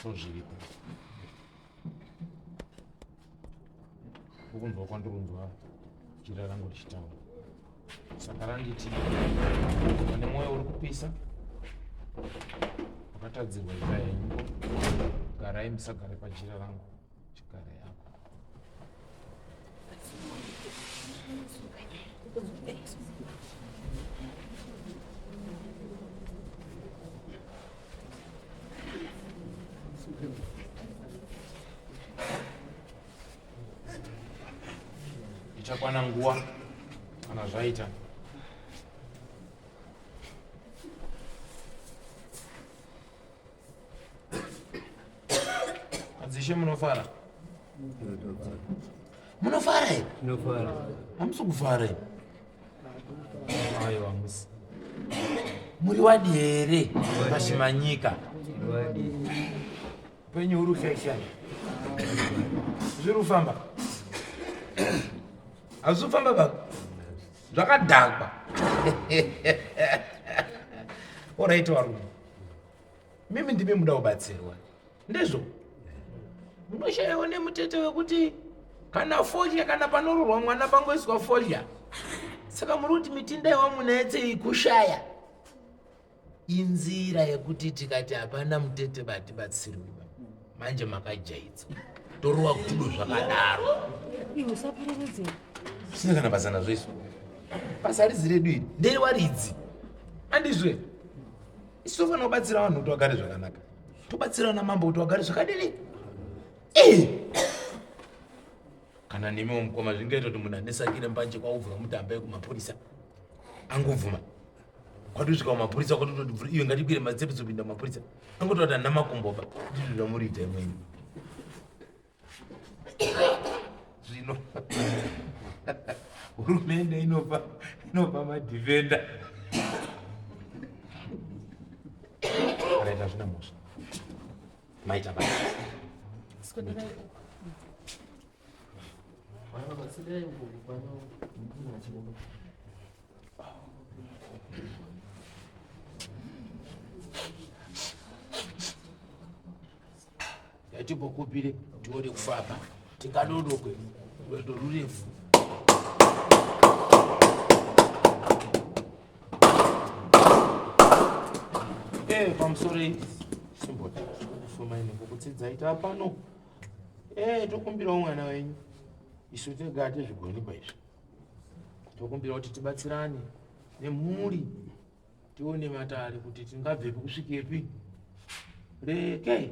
Ndozviripo. Ukunzwa kwandikunzwa jira rangu richitaura. Saka randiti vane mwoyo uri kupisa wakatadzirwa imba yenyu garai musagare pajira rangu chigare apo. Ichakwana nguva kana zvaita. Madzishe munofara? Munofara here? Tinofara. Hamusi kufara here? Aiwa hamusi. Muri wadi here pashimanyika? Wadi. Upenyu huri kushaishana. Zviri kufamba. Hazvisi kufamba baba. Zvakadhakwa. Alright varume. Mimi ndimi muda kubatsirwa. Ndizvo. Munoshayiwa nemutete wekuti kana fodya kana panororwa mwana pangoiswa fodya. Saka muri kuti mitinda iwamunetse kushaya. Inzira yekuti tikati hapana mutete batibatsirwi manje makajaidzwa torova gudo zvakadaro. Zvisina kana basa nazvo isu. Basa rizi redu iri nderewaridzi. Andizve. Isu tofanira kubatsira vanhu kuti vagare zvakanaka. Tobatsira vana mambo kuti vagare zvakadini? Eh! Kana nemiwo mukoma zvingaita kuti munhu anesakire mbanje kwaubva mutambe kumapurisa. Angobvuma. Kwatosvika kumapurisa kwatototi iwe ngatikwire matsepetso kupinda kumapurisa. Angotaura kuti handina makumbo ba. Ndizvo zvamuriita imweni. Zvino hurumende inopa inopa madhifenda. Right, hazvina mhosva. Maita basa. Yatimbokupire tione kufamba tingadodokwe rwendo rurefu. Eh, pamusoro simboti kufuma ine kukutsidzai tapano. Eh, tokumbirawo mwana wenyu. Isu tega hatizvigoni paizvi. Tokumbira kuti tibatsirane nemhuri tione matare kuti tingabvepi kusvikepi. Reke.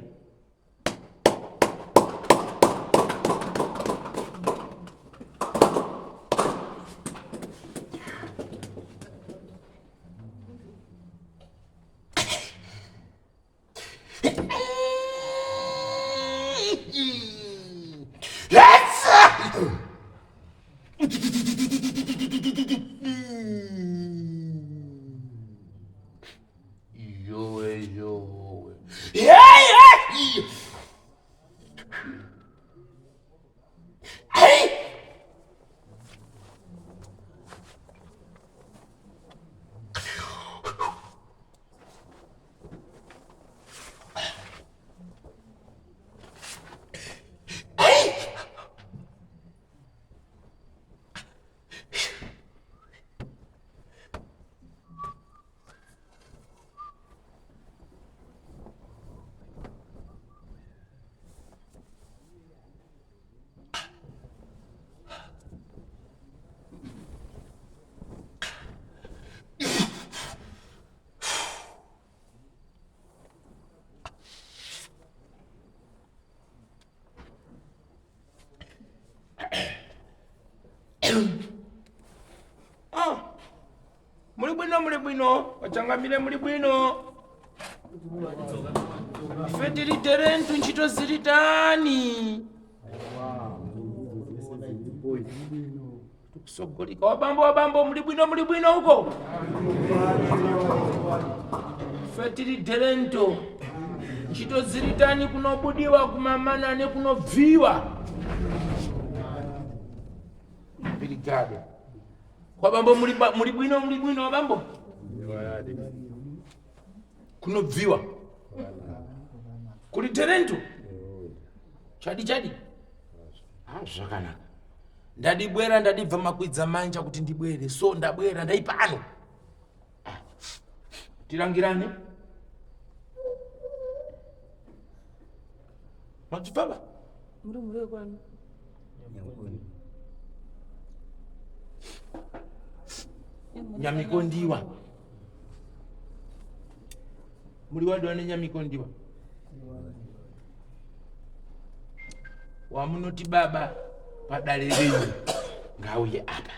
Yowe, yowe. Hey, hey! Hey! Ah, muli bwino muli bwino wachangamire muli bwino ife tili terentu ntchito zili tani Tikusogolika wabambo wabambo muli bwino muli bwino uko ife tili derento ntchito zili tani kunobudiwa kumamana nekunobviwa brigade wabambo muli muli bwino muli bwino wabambo kunobviwa. Kuri terento chadi chadi. Ha, zvakanaka. Ndadibwera ndadibva makwidza manja kuti ndibwere, so ndabwera ndaipano. Ah, tirangirane madzibaba muri muri wekwanu Nyamikondiwa muri wadwa nenyamikondiwa wamunoti baba padare renyu ngauye apa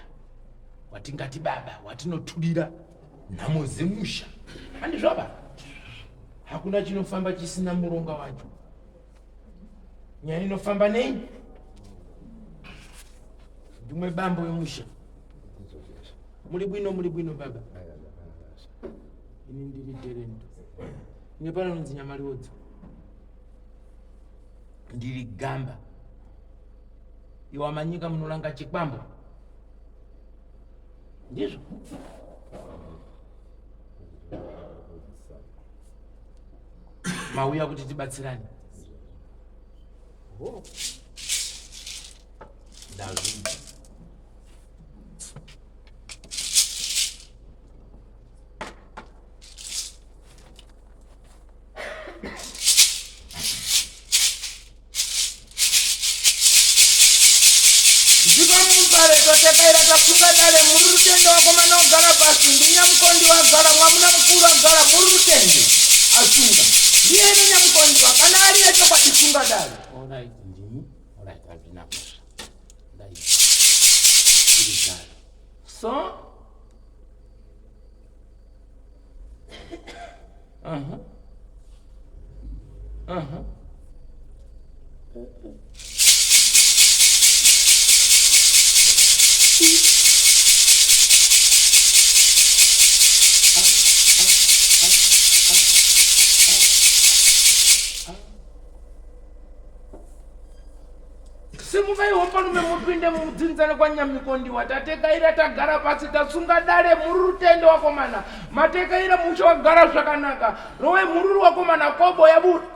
watingati baba watinotudira nhamo dzemusha handizvoba hakuna chinofamba chisina muronga wacho nyaya inofamba nei ndimwe bambo wemusha muri bwino muri bwino baba ini ndiri terendo ine pano nonzi nyamariodzo ndiri gamba iwa manyika munolanga chikwambo ndizvo mauya kuti tibatsirane ndazvinzwa Ndiko totekaira tasunga dare muri rutendo wakomana wagara pasi ndinyamukondi wagara mwamuna mukuru agara muri rutendo asunga ndiye nenyamukondiwa kana ari yechokwadi sunga dare. Alright, ndimi. Alright, hazvina mhosva. Ndaita. Iri dare. So Uh-huh. Uh-huh. Simukaiwo parume mupinde mudzinzane kwaNyamikondiwa tatekaira tagara pasi tasunga dare mururu tende wakomana matekaira musha wagara zvakanaka rowe mururu wakomana kobo yabuda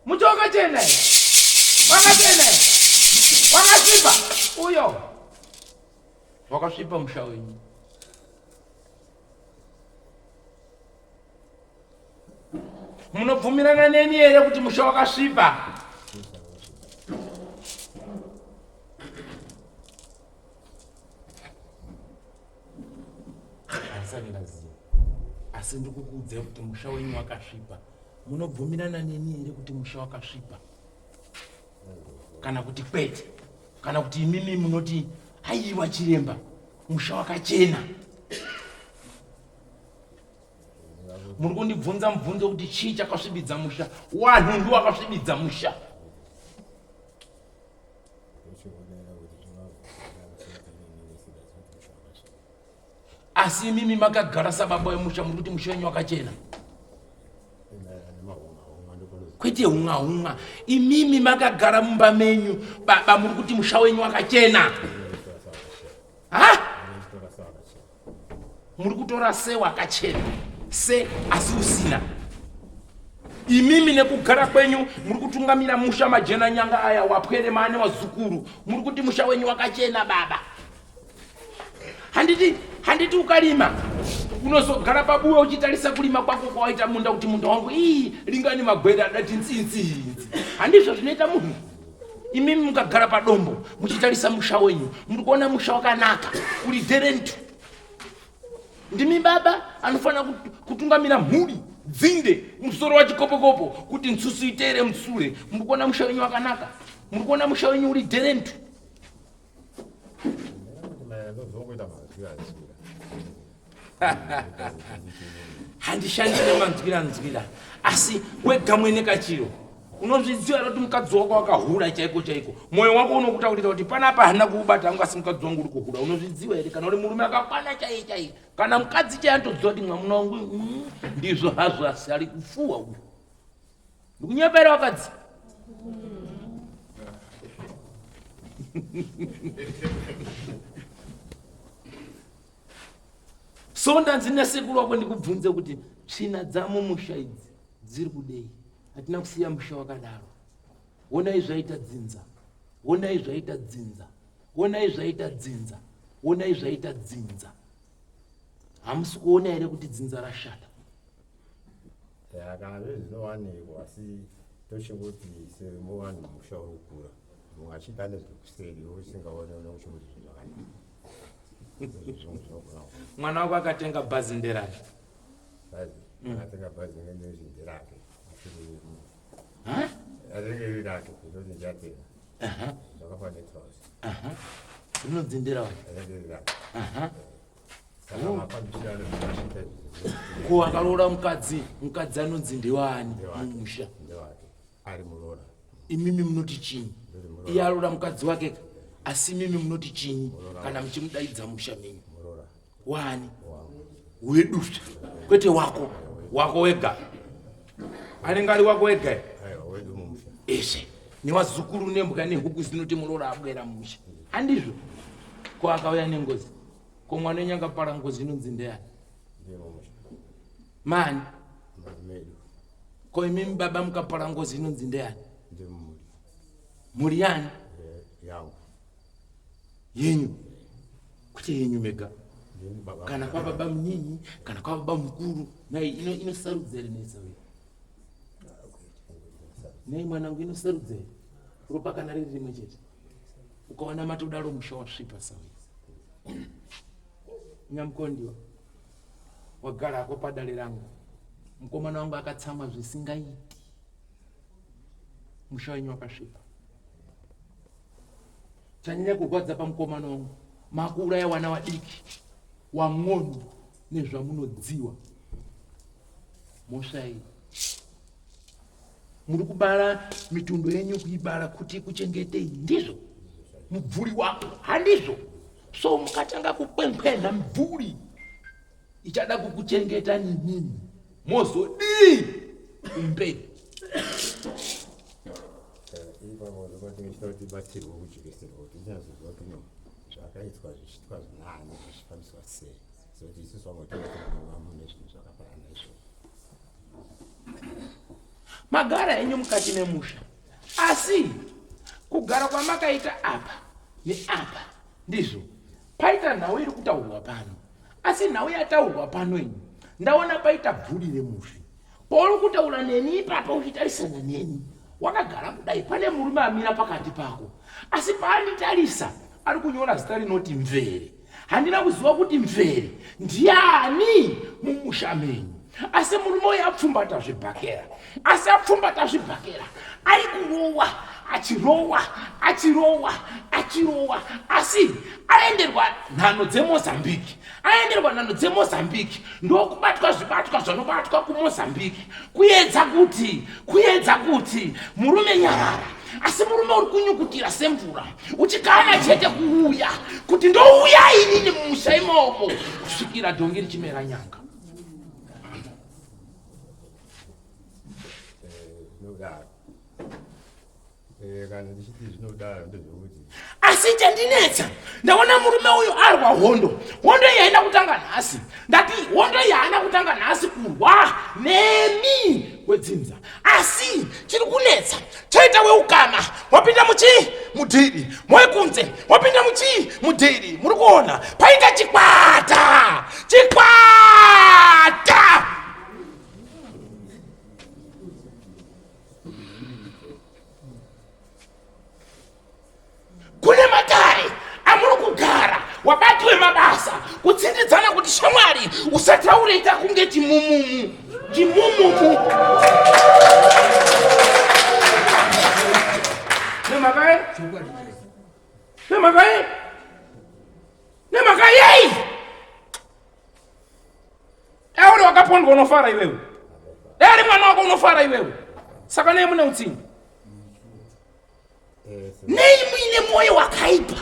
musha wakachena here wakachena here wakasvipa uyo wakasvipa musha wenyu Munobvumirana neni here kuti musha wakasvipa? Handisati ndaziva, asi ndiri kukuudzai kuti musha wenyu wakasvipa. Munobvumirana neni here kuti musha wakasvipa kana kuti kwete? Kana kuti imimi munoti aiwa chiremba, musha wakachena? Muri kundibvunza mubvunzo kuti chii chakasvibidza musha? Wanhu ndiwo wakasvibidza musha. Asi imimi makagara sababa wemusha muri kuti musha wenyu wakachena. Kwete hunga hunga. Imimi makagara mumba menyu baba muri kuti musha wenyu wakachena. Ha? Muri kutora se wakachena se asi usina. Imimi nekugara kwenyu muri kutungamira musha majena nyanga aya wapwere maane wazukuru muri kuti musha wenyu wakachena baba. Handiti handiti ukalima unozogara pabuwe uchitarisa kulima kwako kwawaita munda kuti munda wangu ii lingani magwere adati nzinzinzi. Handizvo zvinoita munhu. Imimi mukagara padombo muchitarisa musha wenyu muri kuona musha wakanaka uri dherentu. Ndimi baba anofanira kutungamira mhuri dzinde musoro wachikopokopo kuti nsusu iteere musure. Muri kuona musha wenyu wakanaka, muri kuona musha wenyu uri dherentu. Handishandi nemanzwira nzwira, asi wega mwene kachiro unozviziva here kuti mukadzi wako wakahura chaiko chaiko? Mwoyo wako unokutaurira kuti panapa handina kuubata hangu, asi mukadzi wangu uri kuhura. Unozviziva here? Kana uri murume akakwana chaiye chaiye, kana mukadzi chaiye anotoziva kuti mwamuna wangu ndizvo hazvo, asi ari kufuwa uyu. Ndikunyepa here wakadzi? So ndanzi nasekuru wako ndikubvunze kuti Tsvina dzamumusha idzi dziri kudei? Hatina kusiya musha wakadaro. Honai zvaita dzinza, honai zvaita dzinza, honai zvaita dzinza, honai zvaita dzinza. Hamusi kuona here kuti dzinza rashata? Ya, kana zviri zvinowanikwa asi tochingoti semuvanhu musha uri kukura mumwe achiita nezvekuseri iwe usingaone unenge uchingoti zvinhu zvakanaka. Zvimwe zvinogona ku- Mwana wako akatenga bhazi nderani? Bhazi, akatenga bhazi rinenge riri nderake. Asi Ha? rinenge riri rake ndoti ndichatenga. Zvakafanana netrouse. Rinonzi nderani? Rinenge riri rake. Aha. Saka mafambisiro anozviita izvi Ko akaroora mukadzi, mukadzi anonzi ndewani mumusha? ndewake ari muroora. Imimi munoti chinyi? Ndiri muroora. Iye aroora mukadzi wake ka? Asi imimi munoti chinyi kana muchimudaidza musha menyu? Muroora Wani? wangu. Wedusha. Kwete wako. Wako wega. Anenge ari wako wega. here? Aiwa wedu mumusha. Eshe. Newazukuru nembwa nehuku dzinoti muroora abwera mumusha. Handizvo? Ko akauya nengozi? Ko mwana wenyu akapara ngozi inonzi ndeyani? Ndiye mumusha. Mani? Medu. Ko imimi baba mukapara ngozi inonzi ndeyani? Ndiye mumuri. Mhuri yani? Yangu. Yenyu. Kwete yenyu mega. Ndini baba. Kana kwa baba munini, kana kwa baba mukuru. Nai inosarudza here nesa wewe? Nei mwanangu inosarudza here? Ropa kana riri rimwe chete. Ukaona matodaro musha wasvipa sawe. Nyamukondiwa. Wagara hako padare rangu. Mukomana wangu akatsamwa zvisingaiti. Musha wenyu wakasvipa. Chanyanya kurwadza pamukomana wangu. Makuuraya wana wadiki wang'ono nezvamunodziwa. Mhosva iyi. Muri kubara mitundo yenyu kuibara kuti ikuchengetei, ndizvo? Mubvuri wako, handizvo? So mukatanga kukwemkwena mubvuri ichada kukuchengeta ninini, mozodii kumberi? Ipapo ndopatinge kuti tibatsirwe kujekesera kuti tinyatsoziva kuti no zvakaitwa zvichiitwa zvinani zvichifambiswa sei sokuti isusu vamwe tinenge mune zvinhu zvakafanana izvozvo. Magara henyu mukati memusha, asi kugara kwamakaita apa neapa ndizvo. Paita nhau iri kutaurwa pano, asi nhau yataurwa pano ini ndaona paita bvuri remufi. Pauri kutaura neni ipapa uchitarisana neni wakagara kudai, pane murume amira pakati pako, asi paanditarisa ari kunyora zita rinoti Mvere. Handina kuziva kuti Mvere ndiani mumusha menyu, asi murume uyu apfumbata zvibhakera, asi apfumbata zvibhakera ari kurowa, achirowa, achirowa, achirowa, asi aenderwa nhano dzeMozambique, aenderwa nhano dzeMozambique ndokubatwa zvibatwa zvanobatwa kuMozambique, kuedza kuti, kuedza kuti murume nyarara, asi murume uri kunyukutira semvura uchikana chete kuuya kuti ndouya inini mumusha imomo kusvikira dhongi richimera nyanga. Zvinodaro. Kana ndichiti zvinodaro ndezvekuti asi chandinetsa, ndaona murume uyu arwa hondo. Hondo iyi haina kutanga nhasi. Ndati hondo iyi haina kutanga nhasi kurwa nemi wedzinza, asi chiri kunetsa chaita weukama wapinda muchii mudhiri, moikunze wapinda muchii mudhiri. Muri kuona paita chikwata, chikwata. Kune matare amuri kugara wabati wemabasa kutsindidzana kuti shamwari usataure, ita kunge chimumumu, chimumumu. Nemhaka yei? Nemhaka yei? Nemhaka yei? Dai uri wakapondwa unofara iwewe, dai ari mwana wako unofara iwewe. Saka nei mune utsinye? Nei muine mwoyo wakaipa?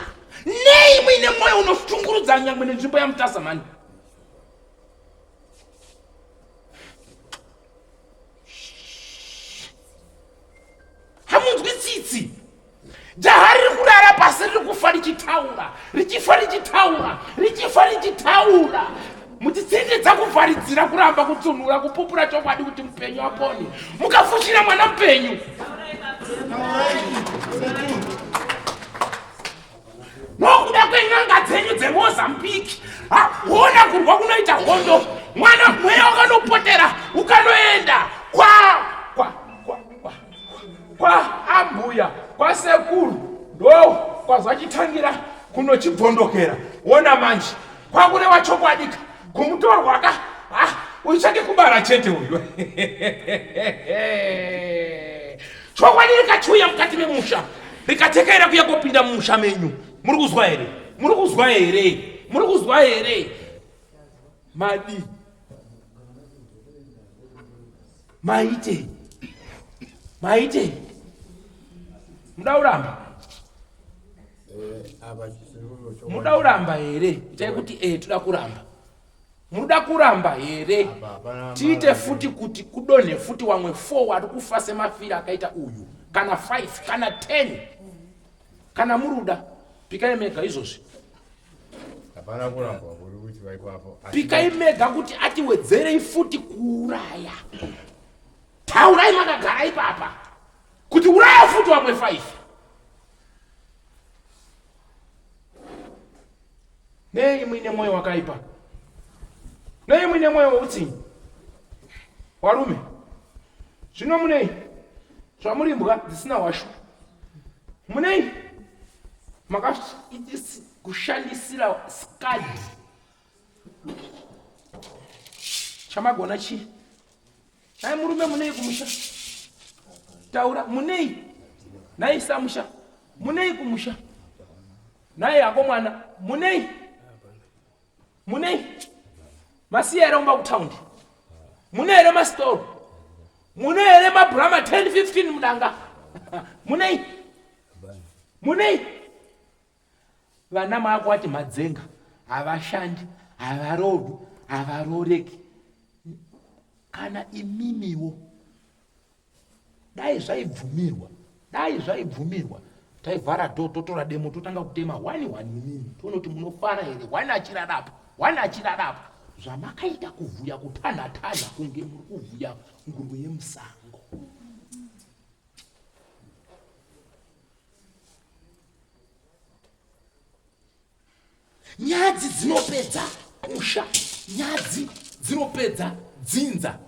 Nei muine mwoyo unoshungurudza nyangwe nenzvimbo yaMutasa mani? Hamunzwi tsitsi. Jaha riri kurara pasi riri kufa richitaura, richifa richitaura, richifa richitaura. Muchitsindidza kuvharidzira kuramba kutsunhura kupupura chokwadi kuti mupenyu apone. Mukafushira mwana mupenyu. Nokuda kwen'anga dzenyu dzeMozambique, hona kurwa kunoita hondo. Mwana mweya wakanopotera ukanoenda kwa kwa kwa kwa kwa ambuya kwasekuru ndo kwazvachitangira kunochibvondokera. Wona manje kwakurewa chokwadi ka kumutorwa ka ah, uyu chake kubara chete uyu chokwadi rikachiuya mukati memusha rikatekera kuya kopinda mumusha menyu muri kuzwa here muri kuzwa here muri kuzwa here madi maite maite muda kuramba muda kuramba here itai kuti e toda kuramba munoda kuramba here tiite futi kuti kudonhe futi wamwe 4 wari kufa semafira akaita uyu kana 5 kana 10 kana muruda pikai mega izvozvi hapana kurambwa kuri kuitika ipapo pikai mega kuti atiwedzerei futi kuuraya taurai makagara ipapa kuti uraya futi wamwe 5 Nei muine mwoyo wakaipa? Nei muine mwoyo weutsinye? Warume, zvino munei zvamuri mbwa dzisina hwashu? Munei makakushandisira skadi chamagona chii? Nhai murume munei kumusha? Taura munei? Nhai samusha munei kumusha? Nhai hako mwana munei? Munei? Masiya here kumba kutaundi? Mune here masitoro? Mune here mabrama 10 15 mudanga? Munei? Munei? Vana maakuwati madzenga havashandi havaroorwi havarooreki kana imimiwo dai zvaibvumirwa dai zvaibvumirwa taivhara dho totora demo totanga kutema hwani hwani imimi toona kuti munofara here hwani achirarapo hwani achirarapo zvamakaita kuvhuya kutanha tanha kunge muri kuvhuya nguruve yemusango Nyadzi dzinopedza musha, nyadzi dzinopedza dzinza.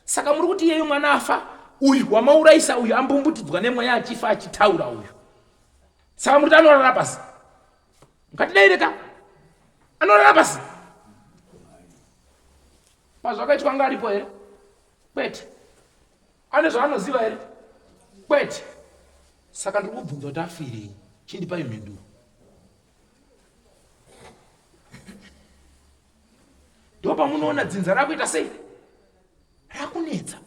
Saka muri kuti iyeyu mwana afa uyu wamaurayisa uyu ambumbutidzwa nemweya achifa achitaura uyu. Saka muri kuti anorara pasi? Ngatidaire ka anorara pasi? Pazvakaitwa anga aripo here? Kwete. Ane zvaanoziva here? Kwete. Saka ndiri kubvunza kuti afirei? Chindipai mhinduro. Ndopamunoona dzinza rakuita sei? Rakunetsa.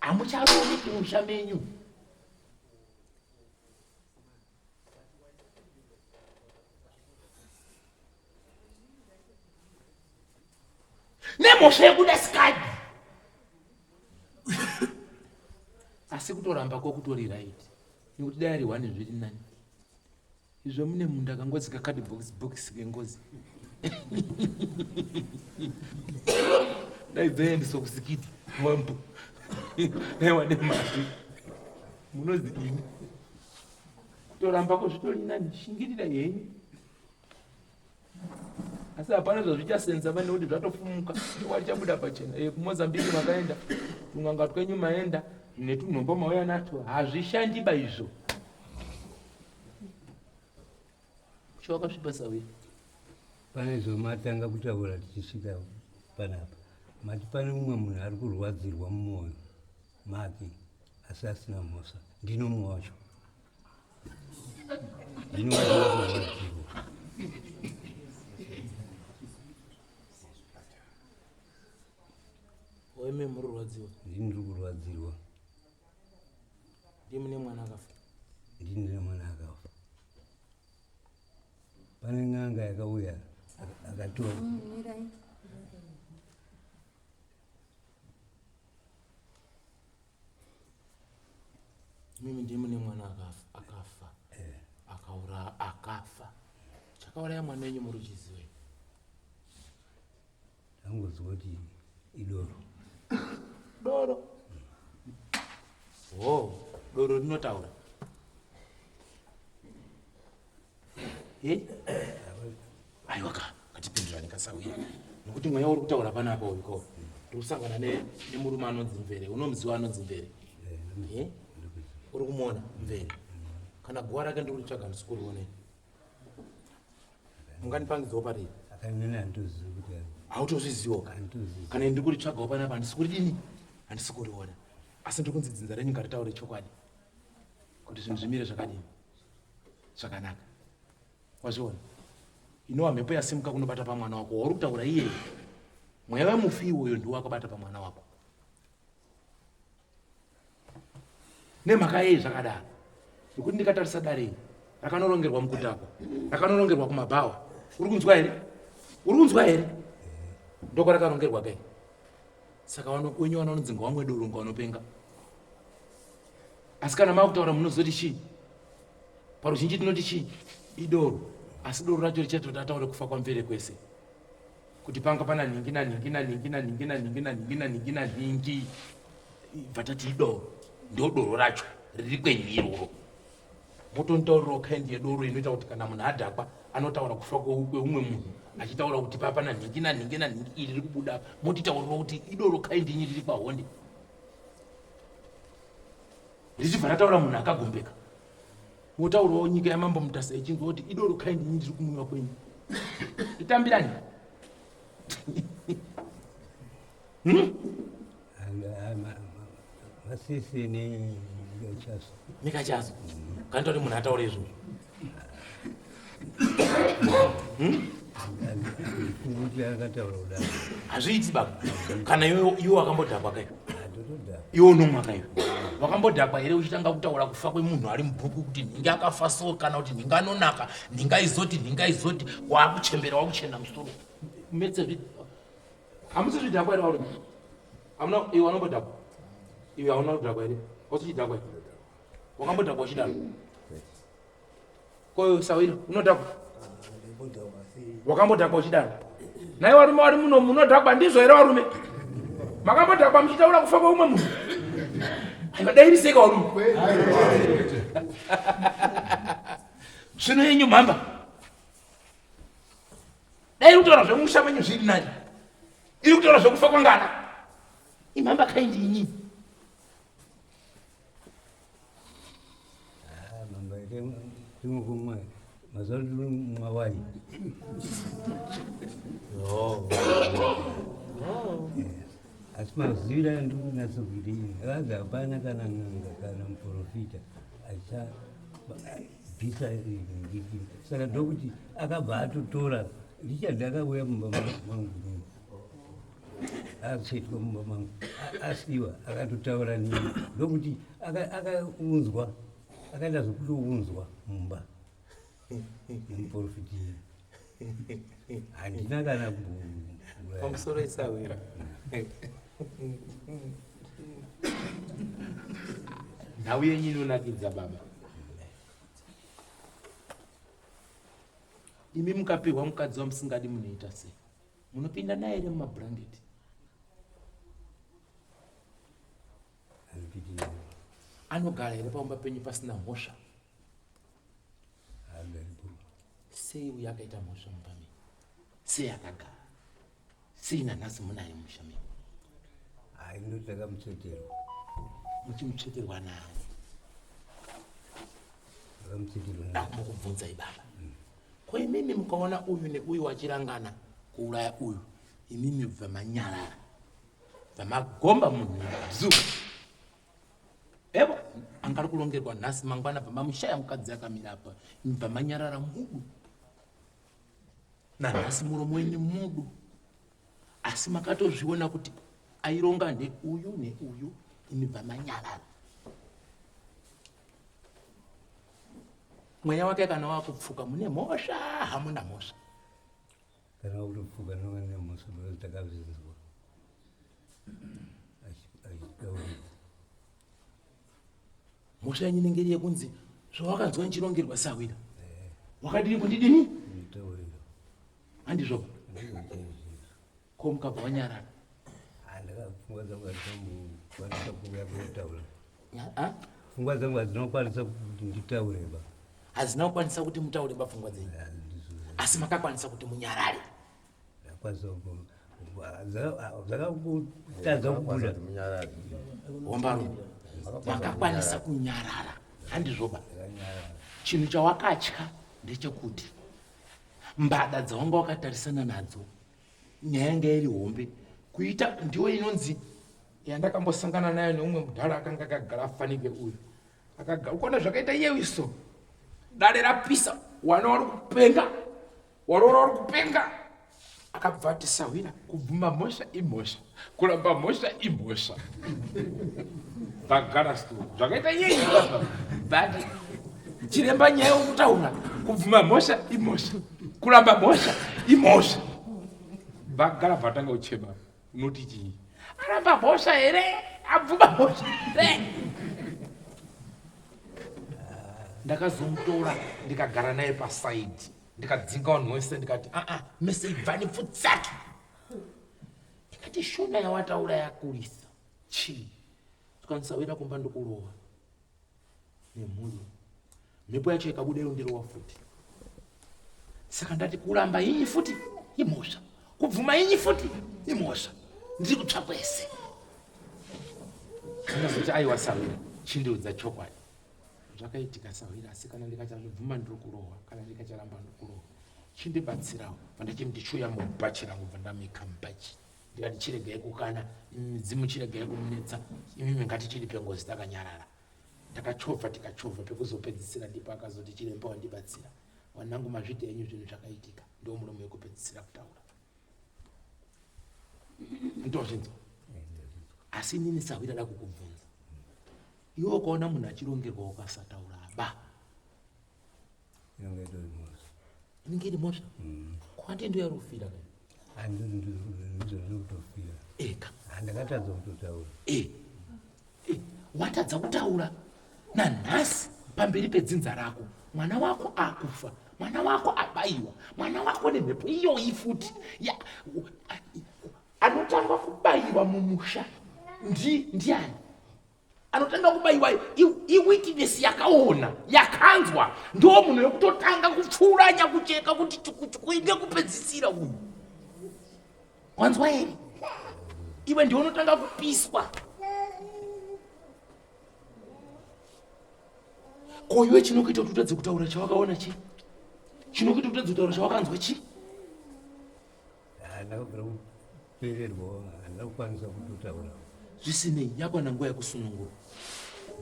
Hamucharooneki musha menyu. Nemhosva yekuda sikadi. Asi kutoramba kokutori right nekuti dai ari one zviri nani. Izvo mune munda kangozi kakadi box box kengozi. Dai dzaendeswa kusikiti mambo. Dai wane mari. Munozidini? Kutoramba ko zvitori nani shingirira henyu. Asi hapana zvazvichasenza pane nekuti zvatofumuka chokwadi chabuda pachena. E, kuMozambique makaenda tunganga twenyu maenda netunhombo mauya natwo hazvishandiba izvo. Musha wakasviba sauya. Pane zvamatanga kutaura tichisvika panapa mati pane mumwe munhu ari kurwadzirwa mumwoyo make asi asina mhosva ndino mumwe wacho ndino wacho ari kurwadzirwa Weme muri kurwadziwa. Ndini ndiri kurwadzirwa. Ndimi mune mwana akafa. Ndini ndine mwana akafa. Pane n'anga yakauya akatora. Mimi ndimi mune mwana akafa, akafa. Eh. Akaura akafa. Chakauraya mwana wenyu muri kuchiziva. Ndinongoziva kuti idoro. Doro. Oh, doro rinotaura. Eh? Aiwa ka, ngatipindirane kasawira. Nokuti mweya uri kutaura panapa uyu ko. Ndikusangana nemurume anonzi Mvere. Unomuziva anonzi Mvere? Eh? eh? Uri kumuona Mvere? Kana guwa rake ndiri kutsvaga ndisi kuriona. Munganipangidzawo pariri? Hautozvizivawo. Kana ndiri kuritsvagawo panapa handisi kuridini? Handisi kuriona. Asi ndiri kunzi dzinza renyu ngaritaure chokwadi. Kuti zvinhu zvimire zvakadini? Zvakanaka. Wazviona? Inova mhepo yasimuka kunobata pamwana wako wauri kutaura iyeye. Mweya wemufi iwoyo ndiwo wakabata pamwana wako. Nemhaka yei zvakadaro? Nekuti ndikatarisa dare iri rakanorongerwa mukudhakwa, rakanorongerwa kumabhawa. Uri kunzwa here? Uri kunzwa here? Ndokwarakanongerwa kai. Saka wenyu vanonzi ngawamwe doro ngawanopenga. Asi kana makutaura munozoti chii? Paruzhinji tinoti chii? Idoro. Asi doro racho richatoti ataure kufa kwamvere kwese. Kuti panga pana nhingi nanhingi nanhingi nanhingi nanhingi nanhingi nanhingi nanhingi. Bva tati idoro. Ndo doro racho riri kwenyu iroro. Motonitaurirawo kind yedoro inoita kuti kana munhu adhakwa anotaura kufa kweumwe munhu achitaura kuti papa nanhingi nanhingi nanhingi iri riri kubuda apa. Motitaurirawo kuti idoro kind inyi riri kwahonde. Richibva rataura munhu akagombeka. Motaurawo nyika yamambo Mutasa ichinzwa kuti idoro kind inyi riri kumwiwa kwenyu. Itambirani. Hmm? Masisi nekachazo. Nekachazo. Kana kuti munhu ataure izvozvo. Hmm? Hazviiti baba. Kana iwe wakambodhakwa kai? Iwe unomwa kai? Wakambodhakwa here uchitanga kutaura kufa kwemunhu ari mubhuku kuti nhingi akafa so kana kuti nhingi anonaka, nhingi aizoti, nhingi aizoti, waakuchembera wakuchena musoro. Metse Hamusi zvidhakwa here varume? Hamuna iwe wanombodhakwa? Iwe hauna kudhakwa here? Wasi chidhakwa here? Wakambodhakwa uchidaro? Ko sawira unodhakwa? Wakambodhakwa uchidaro? Nhai varume vari muno munodhakwa ndizvo here varume? Makambodhakwa muchitaura kufa kweumwe munhu? Aiwa dairiseka varume. Zvino yenyu mhamba. Dai iri kutaura zvemusha menyu zviri nani. Iri kutaura zvekufa kwangana. Imhamba kaindi inyi. Ah, mamba iri kumwa mazuva ndiri kumwa waini. Oh. Oh. Asi maziviro andiri kunatsa kuita ini akazi hapana kana n'anga kana muprofita acha bvisa ngiki saka ndokuti akabva atotora Richard akauya mumba mangu atsvetwa mumba mangu asiwa akatotaura nini ndokuti akaunzwa akaita zvekutounzwa mumba nemuprofiti handina kana pamusoro isawira nhau yenyu inonakidza baba imi mukapihwa mukadzi wamusingadi munoita sei munopinda naye here mumabhurangeti anogara here paumba penyu pasina mhosva sei uyo akaita mhosva mumba menyu sei akagara sei nanhasi munaye musha menyu hayi ndoti takamutsveterwa muchimutsveterwa nani takamutsveterwa ndakumbokubvunzai baba ko imimi mukaona uyu neuyu wachirangana kuuraya uyu imimi bva manyarara bva magomba munhu bzu Evo anga ari kurongerwa nhasi mangwana bva mamushaya mukadzi akamira apa bva manyarara mudu nanhasi muromo wenyu mudu asi makatozviona kuti aironga neuyu neuyu imi bva manyarara mweya wake kana wakupfuka mune mhosva hamuna mhosva Kana wakutopfuka nonga nemhosva because takazvinzwa achitaurira. Mhosva yenyu inenge iri yekunzi zvawakanzwa ndichirongerwa sahwira wakadini kundidini? Nditaurira. Handizvoba. Ko mukabva wanyarara? Pfungwa dzangu hadzina kuuya kutaura. Pfungwa dzangu hadzina kukwanisa kuti nditaure ba. Hadzina kukwanisa kuti mutaure ba pfungwa dzenyu. Asi makakwanisa kuti munyarare. Ndakwanisa zvakakutadza kubuda. Hombarume. Makakwanisa kunyarara. Handizvoba. Chinhu chawakatya ndechekuti mbada dzawanga wakatarisana nadzo nyaya yanga iri hombe kuita ndiyo inonzi yandakambosangana nayo neumwe mudhara akanga akagara fanike uyu akagara ukaona zvakaita iyewiso dare rapisa wana wari kupenga waroora wari kupenga akabva ati sahwira kubvuma mhosva imhosva kuramba mhosva imhosva vagara sto zvakaita iyeyi but chiremba nyaya wokutaura kubvuma mhosva imhosva kuramba mhosva imhosva vagara vatanga kuchema unoti chii aramba mhosva here abvuma mhosva here ndakazomutora ndikagara naye pasaidi ndikadzinga vanhu wese ndikati aa mese ibvani pfutsaki ndikati shona yawataura yakurisa chii tikanisawira kumba ndikurova nemhuri mhepo yacho ikabuda yondirova futi saka ndati kuramba inyi futi imhosva kubvuma inyi futi imhosva ndiri kutsva kwese ndazoti aiwa sawira chindiudza chokwadi Zvakaitika sahwira asi kana ndikachazvibvuma ndiri kurohwa kana ndikacharamba ndiri kurohwa. Chindibatsirawo pandachiti ndichiuya mubhachi rangu bva ndamika mubhachi ndikati chiregai kukana midzimu chiregai kumunetsa imimi ngatichiripe ngozi takanyarara. Takachovha tikachovha pekuzopedzisira ndipo akazoti chiremba wandibatsira wanangu mazviti enyu zvinhu zvakaitika ndiwo muromo wekupedzisira kutaura. Ndozvinzwa asi inini sahwira da kukubvunza Iwe ukaona munhu achirongerwa ukasataura ba. Inenge itori mhosva. Inenge iri mhosva? Mm. Kwandi ndiyo yarufira kai. Ndizvo ndinotofira. Eka. Ndakatadza kutotaura. Eh. Eh, watadza kutaura nanhasi pamberi pedzinza rako mwana wako akufa mwana wako abayiwa mwana wako nemhepo iyoyi futi anotanga kubayiwa mumusha ndi ndiani anotanga kubayiwa iwitness yakaona yakanzwa ndo munhu wekutotanga kupfuura nyakucheka kuti chukuchuku kupedzisira uyu wanzwa here iwe ndiwe unotanga kupiswa ko iwe chinokuita kuti utadze kutaura chawakaona chii chinokuita kuti utadze kutaura chawakanzwa chii Ndakabvira kupererwa, handina kukwanisa kutotaura. Zvisinei, yakwana nguva yekusunungura.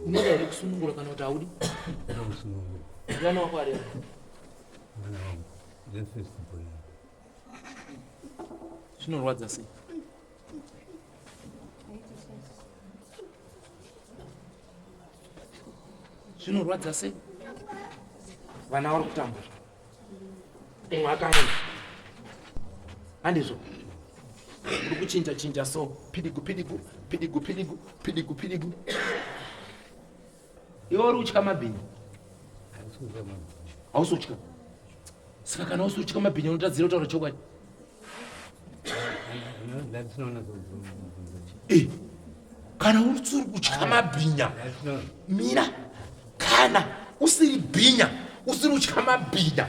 Unoda here kusunungura kana kuti haudi? Ndoda kusunungura. Mwana wako ari Mwana wangu, the first born. Zvinorwadza sei? Zvinorwadza sei? Vana vari kutambura. Umwe akaenda. Handizvo. Uri kuchinja chinja so pidigu pidigu pidigu pidigu pidigu pidigu. Iwe uri kutya mabhinya? Hausi kutya. Saka kana usi kutya mabhinya unotadzira kutaura chokwadi. Eh, kana usiri kutya mabhinya mira kana usiri bhinya usiri kutya mabhinya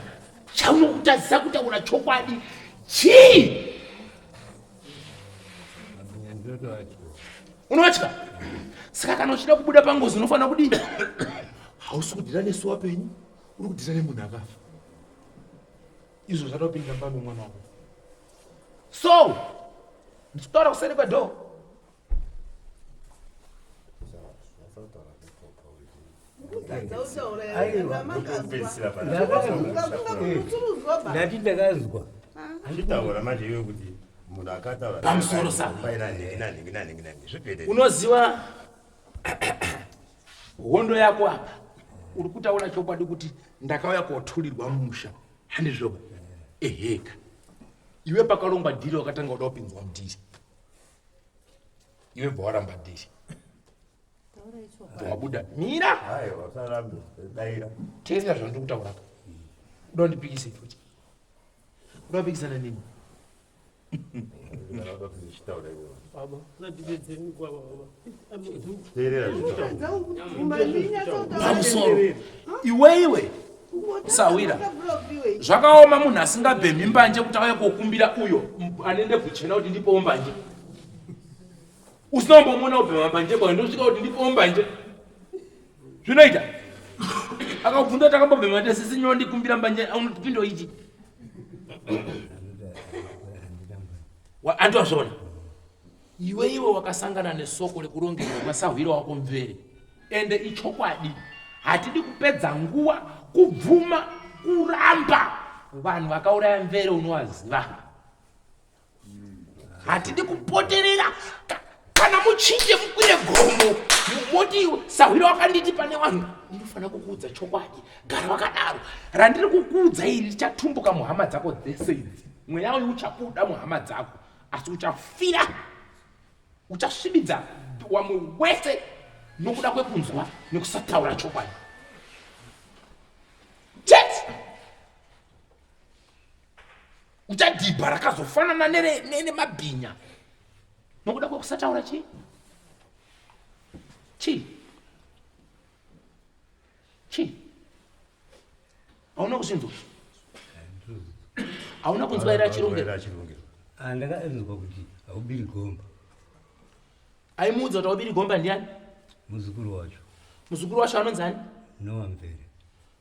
chaunokutadzisa kutaura chokwadi chii unotya saka kana uchida kubuda pangozi unofanira kudii hausi kudhira nesu wapenyu uri kudhira nemunhu akafa izvo zvatopinda mumba memwana wako so ndichitaura kuseri kwedhoo ndati ndakazwa chitaura manje iwe kuti munhu akataura pamusoro sa unoziva hondo yako apa uri kutaura chokwadi kuti ndakauya koturirwa mumusha handizvoba eheka iwe pakarongwa dhiri wakatanga kuda kupinzwa mudhiri iwe bva waramba dhiri wabuda mira teerera zvandiri kutaura uda kundipikise futi uda kupikisana nini Pamusoro iweiwe sawira zvakaoma munhu asingabhemhi mbanje kuti auye kokumbira uyo ane ndebvu chena kuti ndipowo mbanje usina kumbomuona kubhema mbanje kwayo ndosvika kuti ndipowo mbanje zvinoita akakubvunza kuti akambobhema tese sinyo ndikumbira mbanje unopinda ichi andwazvona iwe iwe wakasangana nesoko rekurongerwa kwasahwira wako mvere ende ichokwadi hatidi kupedza nguva kubvuma kuramba vanhu vakauraya mvere unovaziva hatidi kupoterera kana muchinje mukwire gomo moti sahwira wakanditi pane vanhu ndinofanira kukuudza chokwadi gara wakadaro randiri kukuudza iri richatumbuka muhama dzako dzese idzi mweya uyu uchabuda muhama dzako asi uchafira uchasvibidza wamwe wese nokuda kwekunzwa nekusataura chokwadi chete uchadhibha rakazofanana nemabhinya nokuda kwekusataura chii chii chii hauna kuzvinzwa hauna kunzwa here achirongera ah, ndakainzwa kuti haubiri gomba aimuudza kuti haubiri gomba ndiani muzukuru wacho muzukuru wacho anonzi ani noa mvere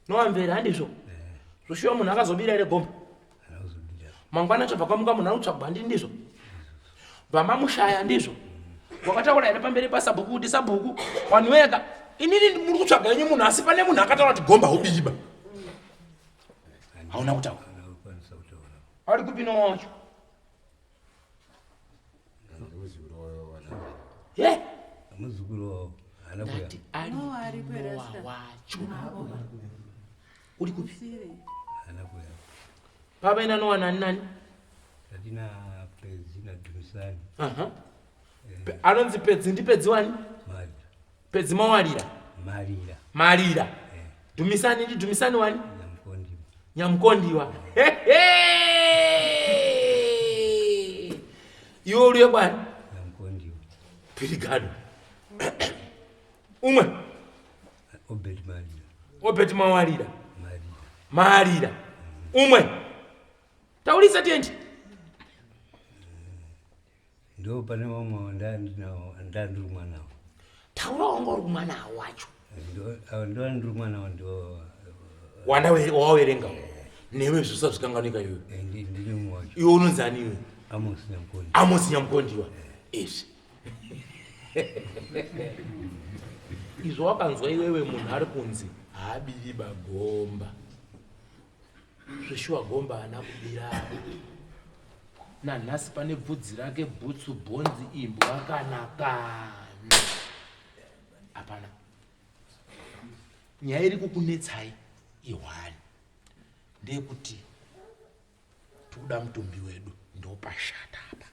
noa mvere handizvo eh. zvoshuwa munhu akazobira here gomba mangwana chobva kwamuka munhu anotsvagwa handi ndizvo bvamamushaya ndizvo wakataura here pamberi pasabhuku kuti sabhuku vanhu weka inini muri kutsvaga yenyu munhu asi pane munhu akataura kuti gomba ubiba hauna kutaura ari kupi nowa wacho ye ndati ari nowa wacho uri kupi pava ina nowa nani nani Tatina Pedzi naDhumisani. Aha. Eh. Anonzi Pedzi ndiPedzi wani? Marira. Pedzi Mawarira. Marira. Marira. Eh. Dhumisani ndiDhumisani wani? Nyamukondiwa. Nyamukondiwa. Iwe uri wekwani? Nyamukondiwa. Pirigado. Umwe. Obert Marira. Obert Mawarira. Marira. Marira. Umwe. Taurisa tiende. Ndo pane vamwe ndandiri mwanawo. Taura wanga uri mwanawo wacho. Ndo ndiri mwanawo ndo wanda wawerenga newe zvisazvikanganika iwe. Eh, ndini mumwe wacho. Iwe unonzi ani iwe? Amos Nyamukondiwa. Amos Nyamukondiwa. Izvi. Izvo wakanzwa iwewe munhu ari kunzi haabiri bagomba. Zveshuwa gomba haana kubira nanhasi pane bvudzi rake bhutsu bhonzi imbwa kana kana hapana nyaya iri kukunetsai ihwani ndeyekuti tikuda mutumbi wedu ndopashata apa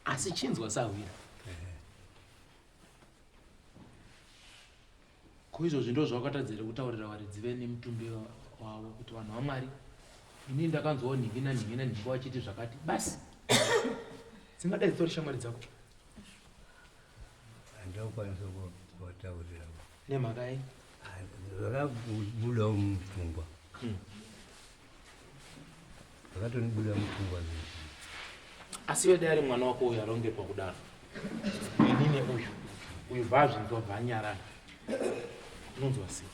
asi chinzwa sahwira Ko izvozvi ndozvawakatadza here kutaurira varidzi venemutumbi wavo kuti vanhu vaMwari ini ndakanzwawo nhingi nanhingi nanhingi wachiti zvakati basi dzingadai dzitori shamwari dzako handakwanisa kuvataurira nemhaka yei zvakabudawo mupfungwa hmm. Zvakatonibuda mupfungwa zvese. Asi iwe dai ari mwana wako uyu arongerwa kudaro. Inini uyu uyu bvazvinzwa bvanyarara. Unonzwa sei?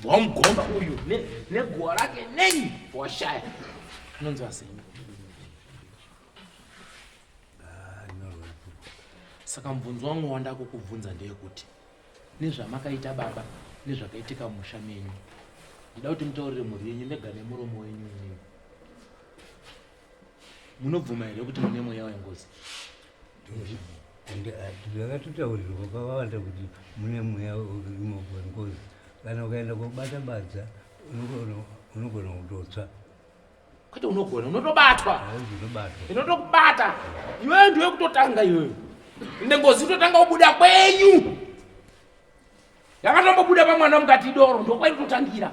Wamugomba uyu neguwa rake nei washaya. Unonzwa sei? Ah, Saka mubvunzo wangu wandakukubvunza ndeyekuti nezvamakaita baba nezvakaitika musha menyu ndida kuti mutaurire mhuri yenyu mega nemuromo wenyu imimi munobvuma here kuti mune mweya wengozi zvakatotaurirwa kwakawanda kuti mune mweya urimo wengozi kana ukaenda kobata badza unogona kutotsva kwete unogona unotobatwa inotokubata iweyo ndiwe kutotanga iweyo ende ngozi itotanga kubuda kwenyu yakatombobuda pamwana mukati idoro ndokwainototangira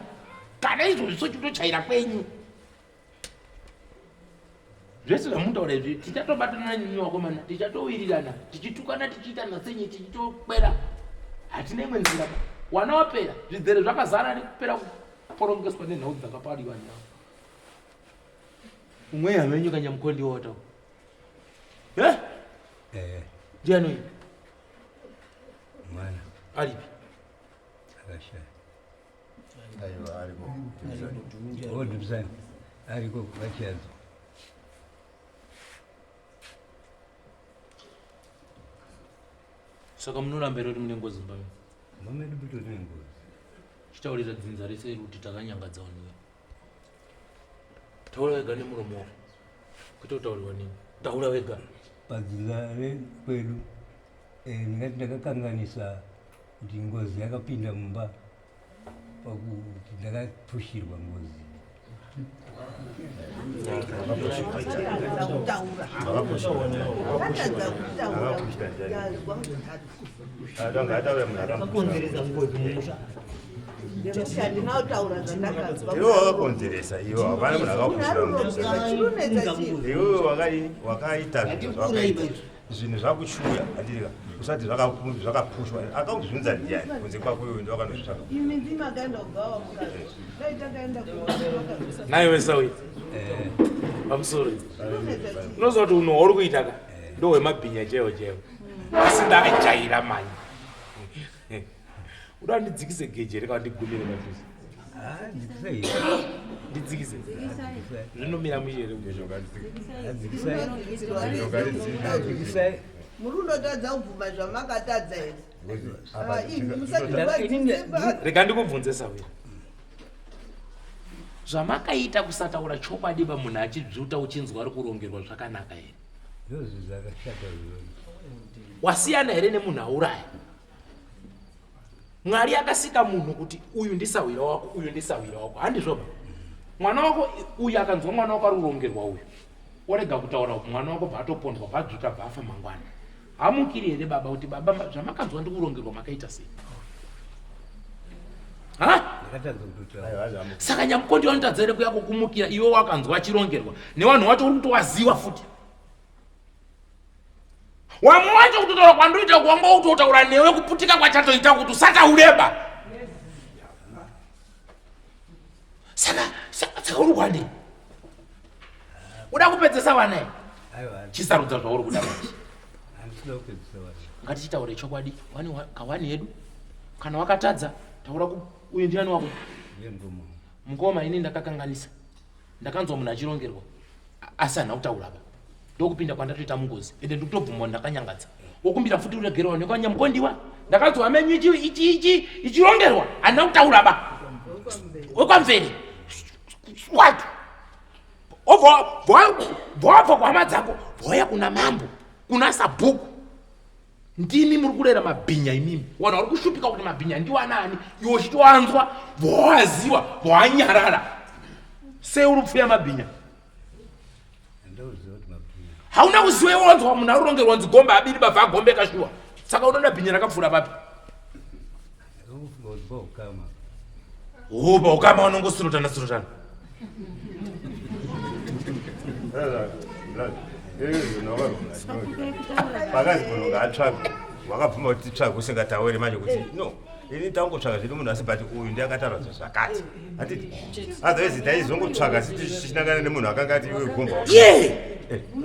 kana izvozvi sochitochaira kwenyu Zvese zvamunotaura izvi tichatobatana nemi vakomana, tichatowirirana, tichitukana, tichiitana senyi, tichitokwera. Hatina imwe nzira ba. Wana wapera, zvidzere zvakazara nekupera kuporongeswa nenhau dzakapariwa nhau. Umwe hamenyu kanyamukondi wataura. Eh? Eh. Ndiani uyu? Mwana. Aripi? Akashaya. Aiwa ariko. Odubzani. Ariko vachiadzo. Saka munoramba here kuti mune ngozi mumba menyu? Mumba medu mutori nengozi. Chitaurira dzinza rese iri kuti takanyangadza vanhu vedu. Taura wega nemuromo wako. Kwete kutaurirwa nini. Taura wega. Padzinza rekwedu eh, ndingati ndakakanganisa kuti ngozi yakapinda mumba pakuti ndakapushirwa ngozi. Iwe wakakonzeresa iwe hapana munhu akapushira iwe wakaita zvinhu zvawakaita zvinhu zvakuchuya handirika usati zvakapushwa akakuzvinza ndiyani kunze kwako iwe ndiwakanozvitsvaka naiwe sauyi eh. pamusoro unoziva kuti unhu hwauri kuita ka ndohwemabhinya chaiwo chaiwo asi ndakajaira mani uda ndidzikise geje reka ndigumire majuzi ah, ndidzikise zvinomira mushere muri unotadza kubvuma zvamakatadza here ah, rega ndikubvunze sawira zvamakaita kusataura chokwadi pamunhu achidzvuta uchinzwa ari kurongerwa zvakanaka here wasiyana here nemunhu auraya Mwari akasika munhu kuti uyu ndisahwira wako, uyu ndisahwira wako. Handizvoba? Mwana wako uyu akanzwa mwana wako ari kurongerwa uyu. Orega kutaura mwana wako bva atopondwa bva bva afa mangwana. Hamukiri here baba kuti baba zvamakanzwa ndikurongerwa makaita sei? Ha? Saka nyamukondi vanotadza here kuya kukumukira iwe wakanzwa achirongerwa nevanhu wacho uri kutowaziwa futi. Wamwe wacho kutotaura kwandoita kwanga kutotaura newe kuputika kwachatoita kuti usataureba. Saka saka uri kwandii? Uda kupedzesa vana here? Chisarudza zvauri kuda manje. Ngatichitaure chokwadi wani kawani yedu. Kana wakatadza taura ku uyu ndiani wako? Mukoma ini ndakakanganisa. Ndakanzwa munhu achirongerwa. asi handina kutaura apa ndokupinda kwandatoita mungozi ende ndikutobvuma ndakanyangadza wokumbira futi uregerwa nekwanyamukondiwa ndakanzwa menyu ichi ichi ichirongerwa handina kutaura ba wekwamveri what obva kuhama dzako voya kuna mambo kuna sabhuku ndimi muri kurera mabhinya imimi wanhu vari kushupika kuti mabhinya ndiwanaani iwe uchitoanzwa voaziwa voanyarara sei uri kupfuya mabhinya hauna kuziwa iwe wanzwa munhu arurongerwa nzi gomba abiri bavha agombeka shuwa saka unoda bhinya rakapfuura papi Hupa ukama unongosurutana surutana. Pakazi munhu ngaatsvagwe wakabvuma kuti titsvage usingatauri manje kuti no ini tangotsvaga zvedu munhu asi but uyu ndiye akataura zvakati handiti otherwise taizongotsvaga asi tichinangana nemunhu akanga ati iwe gomba eh,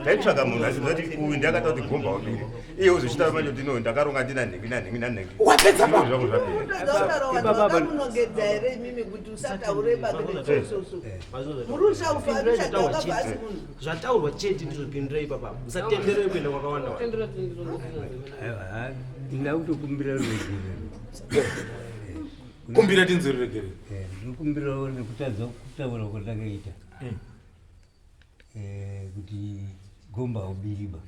taitsvaga munhu asi kuti uyu ndiye akataura kuti gomba wabiri iye uzochitaura manje kuti no ndakaronga ndina nhingi nanhingi nanhingi wapedza pa zvangu zvapera munongedza here imimi kuti usataure babemurushaufarushagakabasi munhu zvataurwa chete ndizvo pindurai ipapa musatenderere kuenda kwakawanda ndina kutokumbira ruregerero kumbira tinzwe ruregerero eh, ndinokumbirawo nekutadza kutaura kwandakaita hmm. eh, kuti gomba ubiriba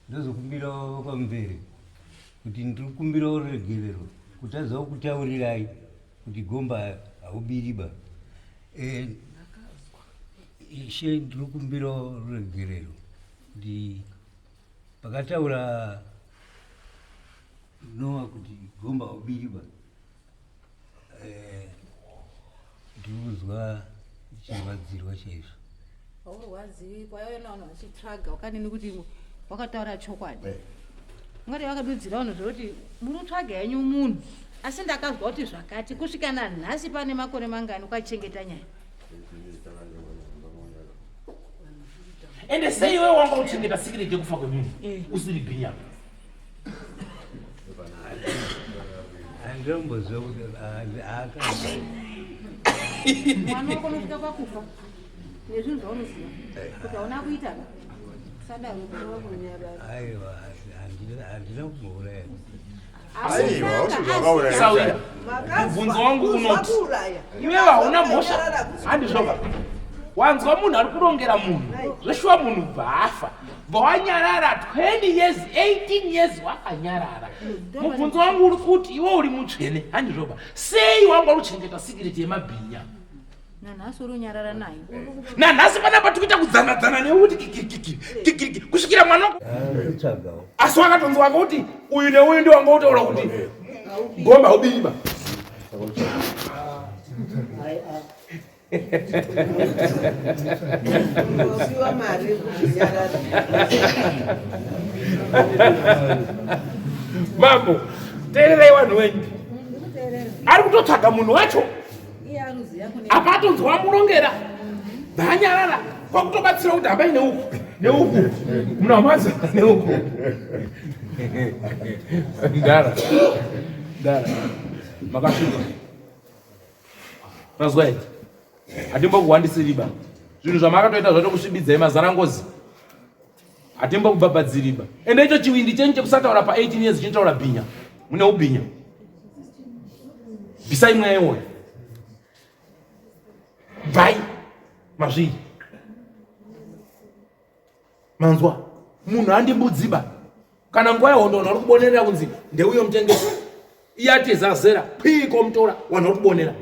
Ndozokumbirawo kwamvere kuti ndiri kukumbirawo ruregerero kutadzawo kutaurirai kuti gomba haubiriba. Eh, ishe ndiri kukumbirawo ruregerero kuti pakataura Noa kuti gomba haubiriba eh, ndiri kuzwa ndichirwadzirwa chaizvo. Haurwadziwi kwaiona vanhu vachitsvaga wakadini kuti wakataura chokwadi. Ungati vakadudzira vanhu zvekuti muri kutsvaga henyu munhu asi ndakazwa kuti zvakati kusvika nanhasi pane makore mangani ukachengeta nyaya. Ende sei iwe wanga uchengeta sikireti yekufa kwemunhu usiri bhinya? Handitomboziva kuti Mwana wako unosvika pakufa nezvinhu zvaunoziva kuti hauna kuita ka sadaro aiwa, handina kumbouraya. Aiwa, hausi wakauraya. Sawira, mubvunzo wangu unoti iwewe hauna mhosva, handizvoba? Wanzwa munhu ari kurongera munhu zveshuwa, munhu bva afa, bva wanyarara 20 years, 18 years wakanyarara. Mubvunzo wangu uri kuti iwe uri mutsvene, handizvoba? Sei wanga uri kuchengeta sikireti yemabhinya? Nanhasi uri unyarara nayo. Nanhasi panapa tikuita kudzanadzana nekuti kikirikiki kikiriki kusvikira mwana wako Kutsvagawo. Asi wakatonzi wanga kuti uyu neuyu ndi wanga utaura kuti gomba ubiriba. Unopiwa mari yekunyarara. Mambo, teererai vanhu wenyu, ari kutotsvaga munhu wacho. Iye aruziva kune Apa atonzwa amurongera, bvanyarara kwakutobatsira kuti hambai neuku neuku munamaza neuku. Ndara ndara makasvika mazwa here? Hatimbokuhwandisiriba zvinhu zvamakatoita zvatokusvibidzai mazara ngozi, hatimbokubhabhadziriba. Ende icho chiwindi chenyu chekusataura pa18 years chinotaura bhinya, mune ubhinya. Bvisai mweya iwoyo, bvai mazviri. Manzwa, munhu handimbudziba kana nguva yehondo vanhu vari kubonerera kunzi ndeuyo mutengesi, iye atiza zera piko mutora, vanhu vari kubonera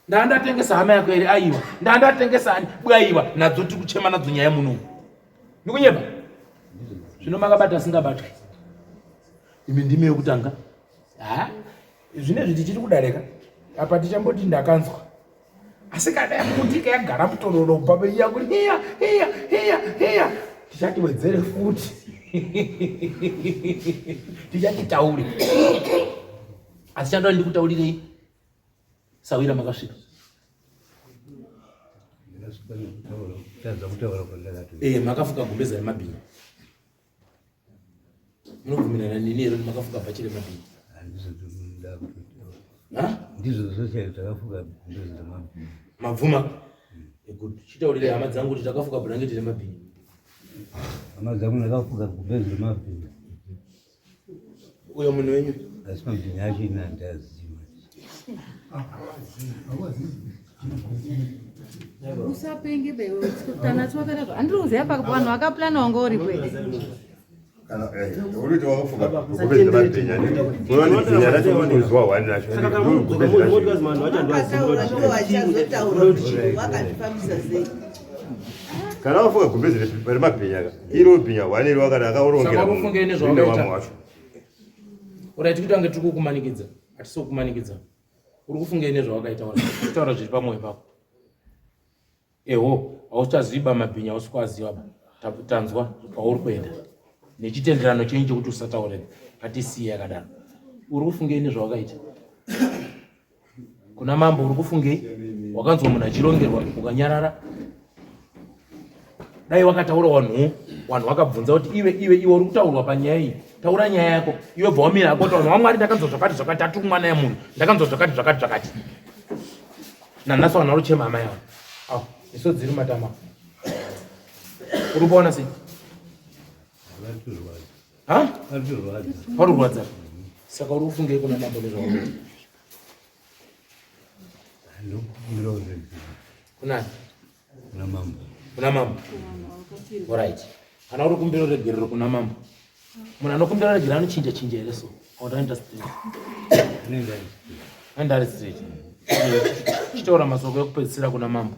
ndaa ndatengesa hama yako here? Aiwa, ndaa ndatengesa ani? Bwaiwa nadzo, tiri kuchema nadzo nyaya munomu. Ndikunyeba zvino makabata asingabatwi imi ndimi yekutanga. Ha, zvinezvi tichiri kudarika apa, tichamboti ndakanzwa, asi kana yaputika yagara mutororo baba iya kuti iya iya iya iya, tichati wedzere futi, tichati taure. Asi chandoda ndikutaurirei, sawira makasvika. Ndakasvika nekutaura, kutadza kutaura kwandakatoita. Makafuka gumbeza remabhinya. Munobvumirana neni here kuti makafuka bhachi remabhinya? Handizvo ndakutotaura. Ha? Ndizvo zvose, takafuka gumbeza remabhinya. Mabvuma. Good. Chitaurirai hama dzangu kuti takafuka bhurangeti remabhinya. Hama dzangu, ndakafuka gumbeza remabhinya. Uyo munhu wenyu. Asi mabhinya acho ini handiazivi. Usapenge bewe tanatsi wakadaro, handiri kuziva pa vanhu vakaplana wanga uripo here? Kana uriti wakafuka gumbezi remabhinya, unoona bhinya racho unoziwa hwani racho. Saka kana mudzoka moti vanhu vacho Makataura ndo vachazotaura kuti wakandifambisa sei. Kana wafuka gumbezi remabhinya ka, iro bhinya hwani iro wakati akaurongera. Saka ufunge nezvawakaita. Rine vamwe wacho. Urai, tikutange tiri kukumanikidza, hatisi kukumanikidza. Uri kufungei nezvawakaita? Ura kutaura zviri pamwoyo pako. Eho, hauchaziva mabhinya, hausi kuaziva ba. Tanzwa kwauri kuenda nechitenderano chenyu chekuti usataure, ngatisiye yakadaro. Uri kufungei nezvawakaita kuna mambo? Uri kufungei? Wakanzwa munhu achirongerwa ukanyarara. Dai wakataura, vanhu vakabvunza kuti iwe, iwe, iwe uri kutaurwa panyaya iyi, taura nyaya yako iwe. Bva wamira ako kuti vanhu vaMwari, ndakanzwa zvakati zvakati, atiri kumwana yemunhu, ndakanzwa zvakati zvakati zvakati. Nanhasi vanhu vari kuchema hama yavo. Au iso dziri matama, uri kuona sei? Varikurwadza. Ha? Varikurwadza. Pari kurwadza. Saka uri kufungei kuna mambo nezvawakaita? Handikumbira uregerero. Kunani? Kuna mambo. Kuna mambo. Alright, kana uri kumbira regerero kuna mambo, munhu anokumbira regerero anochinja chinja here? So autaenda straight? Anenge ari Aenda ari straight. Chitaura masoko ekupedzisira kuna mambo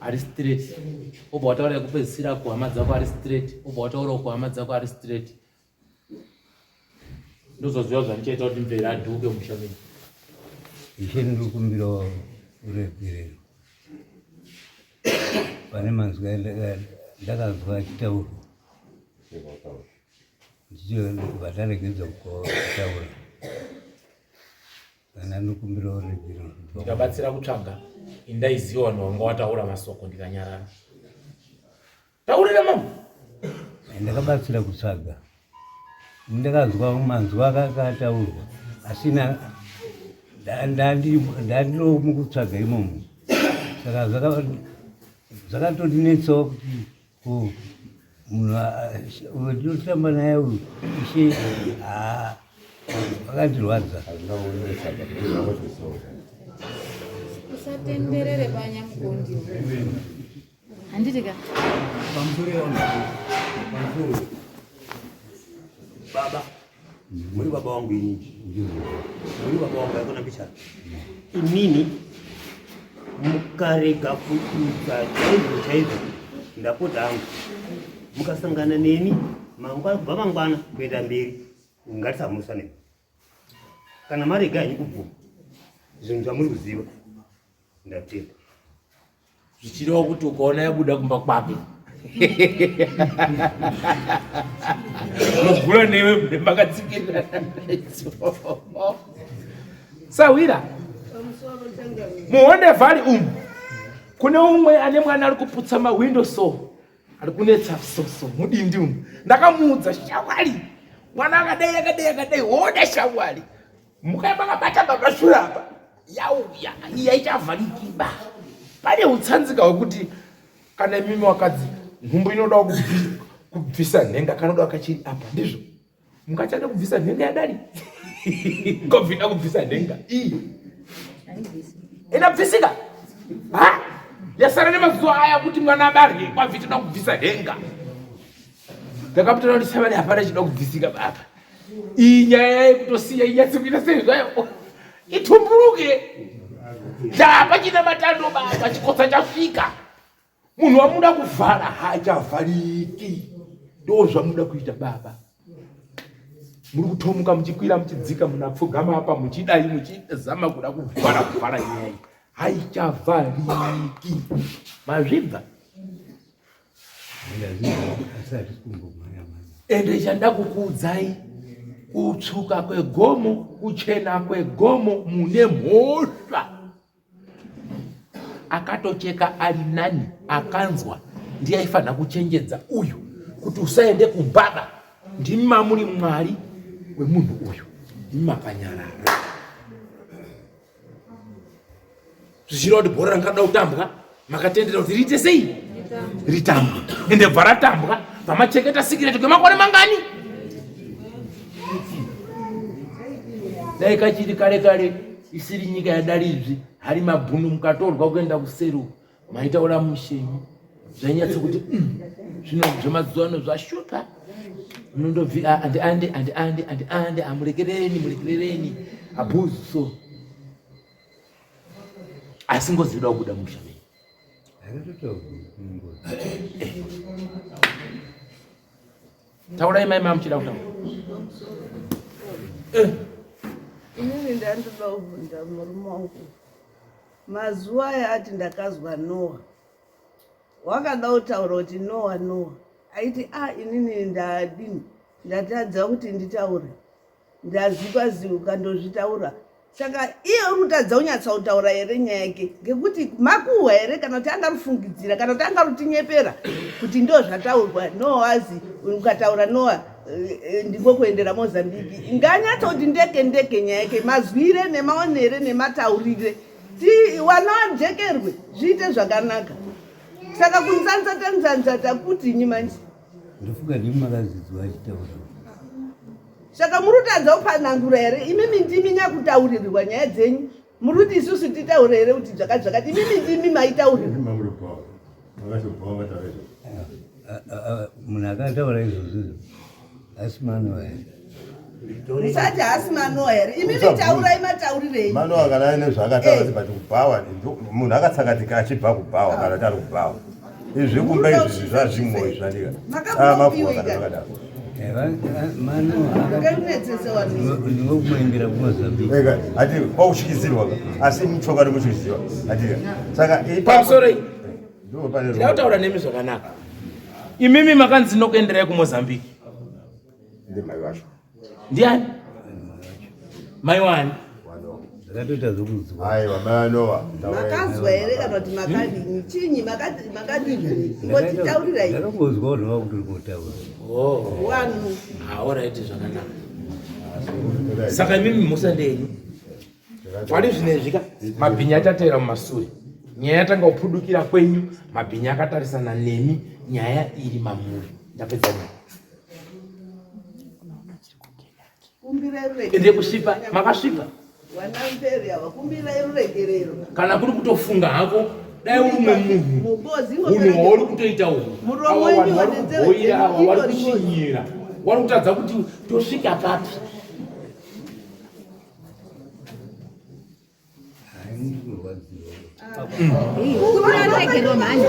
ari straight, obva wataura ekupedzisira kuhama dzako ari straight, obva wataurawo kuhama dzako ari straight. Ndozoziva zvandichaita kuti mvere adhuke musha menyu. Ishe, ndiri kumbirawo uregerero. Pane manzwi ndakazwa achitaurwa ndichibva kutaura kana ndokumbirawo regero. Ndikabatsira kutsvaga indaiziva vanhu vanga wataura masoko ndikanyarara. Taurira mama. Ndakabatsira kutsvaga. Ndakazwa manzwi akataurwa asina ndandiro mukutsvaga imomo. Saka zvakatondinetsawo kuti ko munhu uyo ndinotamba naye uyu ishe akandirwadza. Usatenderere panyamukondi. Handiti ka? Pamusoro pamusoro. Baba, muri baba wangu inini. Muri baba wangu yakona mbichana. Inini mukarega kuita chaizvo chaizvo ndapota hangu. Mukasangana neni mangwana kubva mangwana kuenda mberi ngatisamusanei. Kana marega henyu kubvuma zvinhu zvamuri kuziva ndatenda. Zvichireva kuti ukaona yabuda kumba kwake unogura newe mune makatsikirira. Sahwira, muHonde Valley umu kune umwe ane mwana ari kuputsa mahwindo so ari kunetsa so so mudindi umu. Ndakamuudza shamwari, mwana akadai akadai akadai, hoda shamwari, mukai makabata mamashure apa yauya iya ichavharikiba. Pane utsanzika hwekuti kana imimi wakadzi nhumbu inoda kubvisa nhenga kanoda kachiri apa, ndizvo mungachada kubvisa nhenga yadari kobvida kubvisa nhenga iyi inabvisika ha yasara nemazuva aya kuti mwana abarwe kwabvitoda kubvisa nhenga. Ndakapotera kuti shamani hapana chinoda kubvisika baba, iyi nyaya yekutosiya inyatse kuita sei zvayo itumburuke. Ndapachina matando baba, chikotsa chasvika, munhu wamuda kuvhara haachavhariki. Ndo zvamuda kuita baba, muri kutomuka muchikwira muchidzika munapfugama apa muchidai muchizama kuda kuvhara kuvhara nyaya iyi haichavhariki. Mazvibva? Ende chanda kukuudzai, kutsvuka kwegomo kuchena kwegomo mune mhosva. Akatocheka ari nani akanzwa ndiye aifanira kuchenjedza uyu kuti usaende kumbaba. Ndimi mamuri Mwari wemunhu uyu, ndimi makanyarara. Zvichireva kuti bhora rangada kutambwa makatendera kuti riite sei ritambwe, ende bva ratambwa pamacheketa sikireti kwemakore mangani? Dai kachiri kare kare isiri nyika yadari izvi hari mabhunu mukatorwa kuenda kuseri maitaura mushenyu zvainyatsa kuti zvino zvemazuva ano zvashupa munondobvi andi andi andi andi andi andi amurekerereni murekerereni abhuzu so asi ngozi inoda kubuda musha menyu. Taurai mai mamuchida kutaura. Inini ndandoda kubvunza murume wangu. Mazuva aya ati ndakazwa Noah. Wakada kutaura kuti Noah Noah. Aiti ah inini ndadini ndatadza kuti nditaure. Ndazikwa ziuka ndozvitaura. Saka iye uri kutadza kunyatsa kutaura here nyaya yake ngekuti makuhwa here kana kuti angarufungidzira kana kuti angarutinyepera kuti ndo zvataurwa Noah azi ukataura Noah ndiko kuendera Mozambique. Nganyatsa kuti ndeke ndeke nyaya yake mazwire nemaonere nemataurire ti wana wajekerwe zviite zvakanaka. Saka kunzanzata nzanzata kudini manje? Ndofunga ndimi makazidzwa achitaura. Saka muri kutadza kupanangura here? Imimi ndimi nyakutaurirwa nyaya dzenyu. Muri kuti isusu titaure here kuti zvakati zvakati? Imimi ndimi maitaurirwa. Munhu akataura izvozvo asi Manoa here? Musati haasi Manoa here? Imimi taurai mataurirei. Manoa kana aine zvaakataura but kubhawa munhu akatsakatika achibva kubhawa kana kuti ari kubhawa. Izvi zvekumba izvi zvazvimwe izvi zvandika. Makuwa kana zvakadaro. Ndinokumaendera kuMozambique. Ati kwakutyizirwa asi muchoka nokutyizirwa. Ati saka pamusoro. Ndida kutaura nemi zvakanaka. Imimi makanzi nokuenderai kuMozambique. Ndimai vacho. Ndiani? Mai wani? Ndakatoita zvokunzwa. Aiwa mai vanowa. Makazwa here kana kuti makadini? Chinyi makadini? Ngotitaurirai. Ndakangozwa vanhu vakuti kutaura. Oh. Vanhu. Ah, alright zvakanaka. Saka imimi mhosva ndeyenyu. Pari zvinezvi ka mabhinya achateera mumasure. Nyaya yatanga kupudukira kwenyu, mabhinya akatarisana nemi, nyaya iri mamuri. Ndapedza nyaya. Kumbirai ruregerero. Ende kusvipa, makasvipa. Vana mberi ava, kumbirai ruregerero. Kana kuri kutofunga hako, dai uri umwe munhu. Mungozi Hunhu hwauri kutoita uhu. Muromo Ava wenyu vanhu vari nenzeve kugoira, dzenyu ava vari itori ngozi. kushinyira. Vari kutadza kuti tosvika papi. Kumbira ruregerero mhani.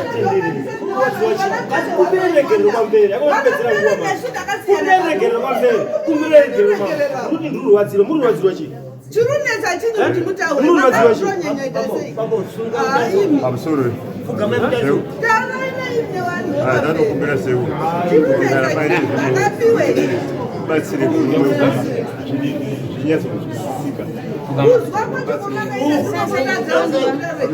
Kumbira ruregerero pamberi, akapedzera nguva mhani. Kumbira ruregerero pamberi, kumbira ruregerero pamberi. Muri ndurwadziwa, muri rwadziwa chii? Chirunetsa chinyi kuti mutaure? Muri rwadziwa chii? Makatonyanya sei? Bambo, sunga Ah, imi. Pamusoro. Fugamai kudai. Taurai neimwe vanhu. Ndanokumbira seu. Chirunetsa chinyi? Makapiwe here? Batsire zvinyatsokunzwisisika. Kuzwa kwacho kwamakaita kunofanadza kuti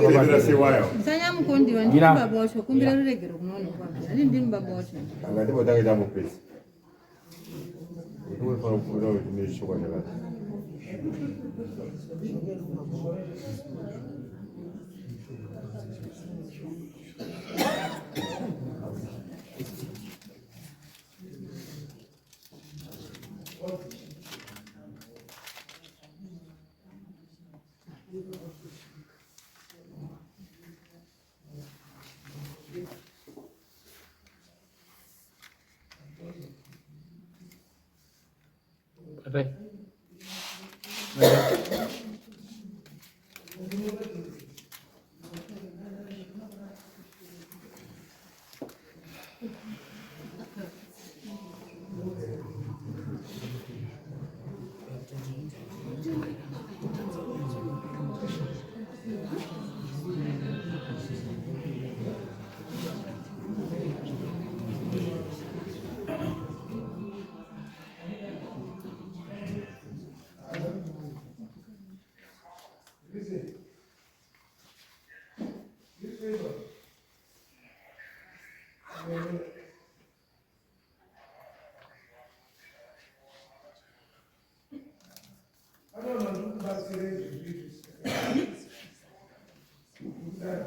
Kumbira sewayo. Sanyamukondiwa ndini baba wacho kumbira ruregero kunoona kwambi. Ani ndini baba wacho. Anga ndipo tange tambopedza. Unofanira kuona kuti nechokwa chakati. Batai.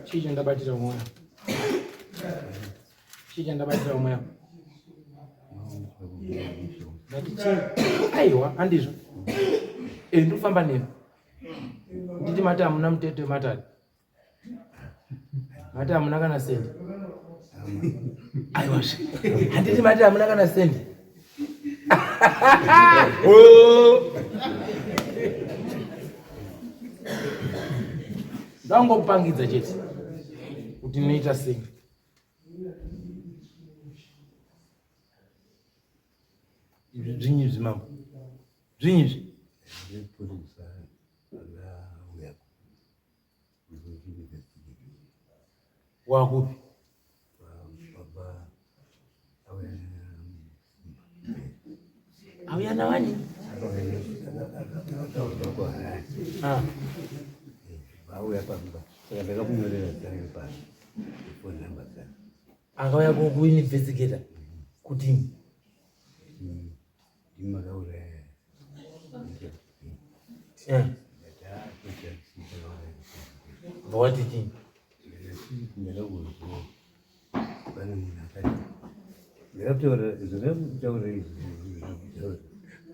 Chii chandabatira umwe wako? Chii chandabatira umwe wako? Ndati chii? Aiwa, handizvo. Eh, ndikufamba nemi. Nditi mati hamuna mutete wematare. Mati hamuna kana sendi. Aiwazve. Handiti mati hamuna kana sendi. Oh. Ndangokupangidza chete kuti ndinoita sei. Izvi zvinyi izvi mambo? Zvinyi izvi? Mapurisa akauya kuzotiinvestigate. Wakupi? Baba auya Auya nawani? akataurwa kuHarare. Ah. Vauya pamba saka ndakamunyorera zita rake pasi phone number dzake. Akauya kuinvestigata kuti Ndimi makauraya. eh, vawati chii? Ndakangozwa pane munhu akati ndakataura zvandakutaura izvi zvakutaura.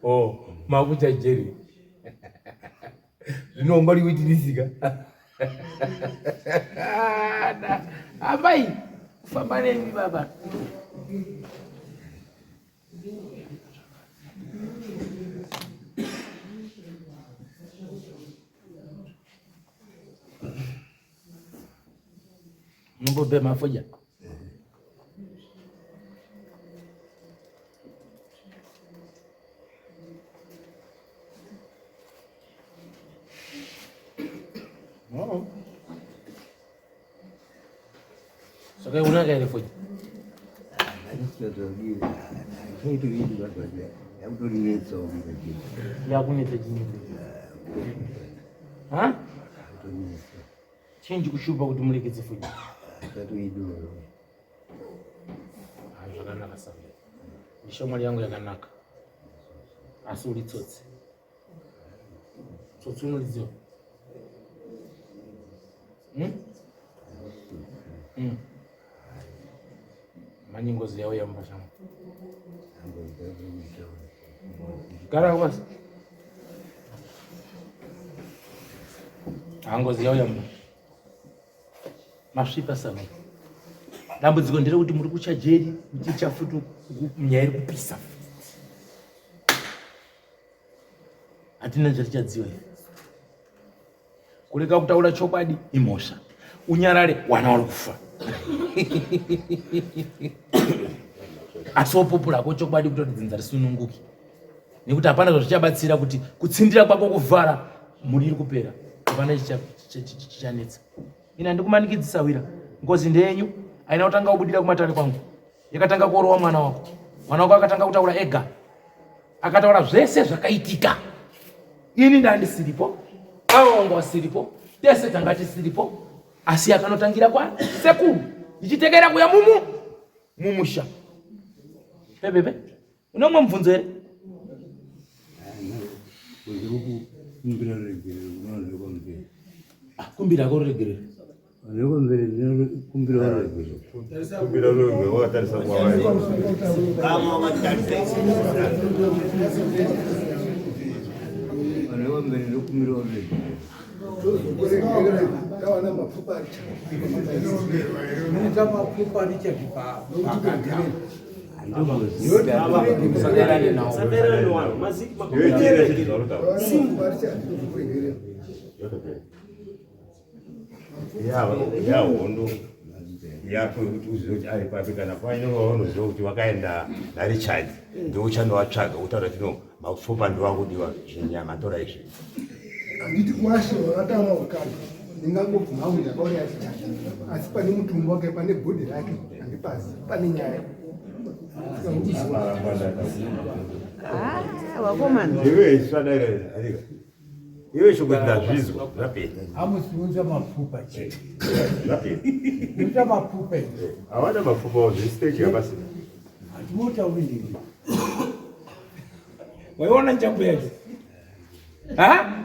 Oh, makucha jeri. Zvino ungori witinisika. Amai, kufamba nemi baba. Munombobhema fodya? Saka unaka here fodya? Yakunetsa chii? Ha? Chinji kushupa kuti muregedze fodya. Zvakanaka Samuel. Ishamwari yangu yakanaka. Asi uri tsotsi. Tsotsi unoriziva? Hmm? Hmm. Manye ngozi yauya mumba shamwari. Gara kwasi. Ah, ngozi yauya mumba. Masvipa sana. Dambudziko nderekuti muri kucha jeri, muchicha futi nyaya iri kupisa. Hatina zvatichadziwa here. Kurega kutaura chokwadi imhosva. Unyarare wana wari kufa. Asi wopupura ko chokwadi kutoti dzinza risununguke. Nekuti hapana zvazvichabatsira kuti kutsindira kwako kuvhara mhuri iri kupera. Hapana chichanetsa. Ini handikumanikidzi sahwira. Ngozi ndeyenyu haina kutanga kubudira kumatare kwangu. Yakatanga kuorowa mwana wako. Mwana wako akatanga kutaura ega. Akataura zvese zvakaitika. Ini ndandisiripo, avo wanga wasiripo, tese tanga tisiripo, asi akanotangira kwa sekuru ichitekera kuya mumu mumusha. Pepepe, une umwe mubvunzo here? Ah, kumbira ko ruregerero. Kumbira ruregerero wakatarisa kwavari. Yahondo yako yekuti uzive kuti ari papi kana paine waunoziva kuti wakaenda naRichard ndouchanovatsvaga utaura kuti no mapfupa ndowakudiwa zvinyama tora izvi handiti kwashe wakataura wakati ndingangobvuma kuti ndakauraya Richard asi pane mutumbi wake pane bhodhi rake handipazi pane nyaya Ah, vakomana iwe isvadaira arika iwe shoko ndazvizwa zvapera hamusiunza mapfupa chete zvapera unza mapfupa hawana mapfupa zvisiteji yapasina hatimotauri ndini Waiona njambo yacho? Ha?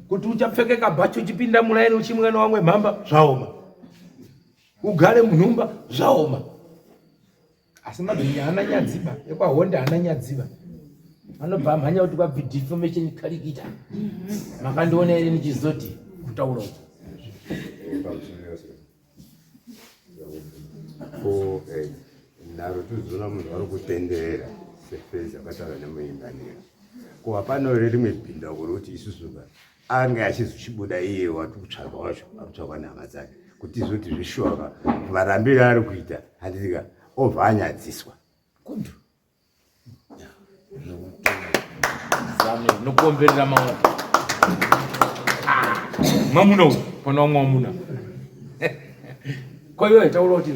Kuti uchapfeke kabhachi uchipinda mulaini uchimwa newamwe mhamba zvaoma. Ugare munhumba zvaoma. Asi mabhinya haana nyadziba, ekwaHonde haana nyadziba. Anobva amhanya kuti kwabvi defamation karikita. Makandiona here ndichizoti kutaura uku. Ko eh, nharo tuzoona munhu vari kutenderera sefezi akataura nemuinganira. Ko hapana here rimwe bhindauko rokuti isusu ka ange achizochibuda iye wati kutsvaga wacho ari kutsvagwa nehama dzake kuti izoti zveshuwa ka varambire ari kuita handiti ka obva anyadziswa. Good. Zame nokuomberera maoko. Ah, mwamuna uyu pana wamwe mwamuna. Ko iwewe taura kuti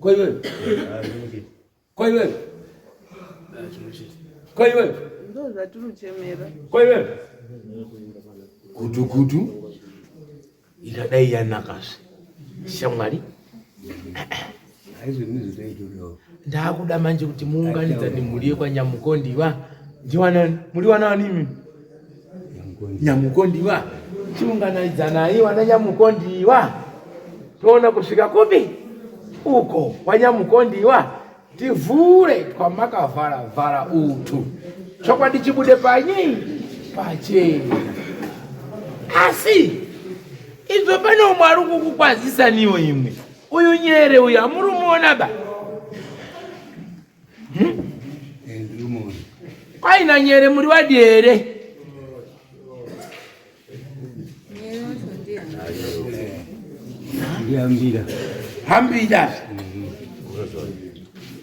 ko iwewe ko iwewe ko iwewe ndo zvatinochemera ko iwewe gudu gudu ingadai yanakazve shamwari ndakuda manje kuti muunganidzane mhuri yekwanyamukondiwa ndiwanani muri wanani imi nyamukondiwa chiunganidzanai wana nyamukondiwa toona kusvika kupi uko kwanyamukondiwa tivhure twamakavhara vhara utu chokwadi chibude panyi pachena asi izvo pane umwe ari kukukwazisaniwo imwe uyu nyere uyu amurumuona ba hmm? Kwaina nyere muri wadi here Ndiyambira. Hambira.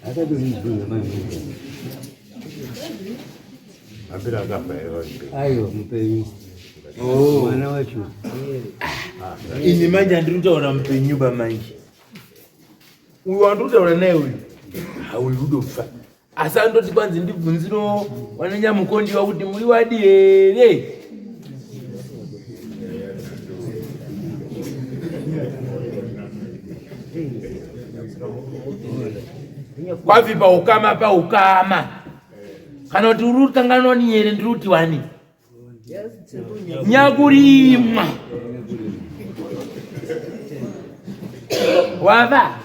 Akatozvibvunza mai Hambira akafa here vari Aiwa mupenyu. Oh. Mwana wacho. Ini manje andiri kutaura mupenyu ba manje. Uyu wandiri kutaura naye uyu. Hauyu udofa. Asi andoti kwanzi ndibvunziro wananyamukondiwa kuti muri wadi here? Kwavi paukama paukama. Kana kuti uri kukanganwa ni here ndiri kuti wani? Nyakurimwa. Wava?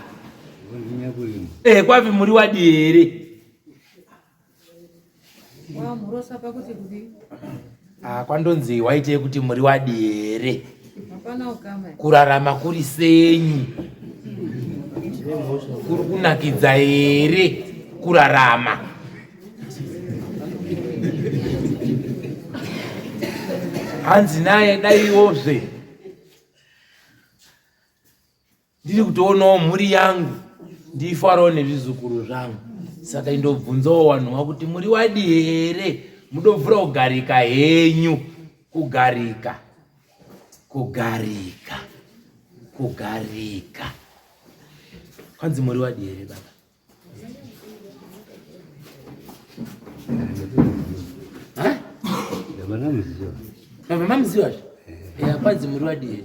Nyakurimwa. Eh, kwavi muri wadi here? Wamurosa pakuti kudii? Ah, kwandonzi waitei kuti muri wadi here? Hapana ukama. Kurarama kuri senyu. Kuri kunakidza here kurarama? Hanzi naye daiwozve ndiri kutoonawo mhuri yangu ndifarawo nezvizukuru zvangu saka indobvunzawo vanhu vakuti muri wadi here mudobvura kugarika henyu kugarika kugarika kugarika kwanzi muri wadi here baba Ndabva ndamuziva. Baba mamuziva zve eya kwanzi muri wadi here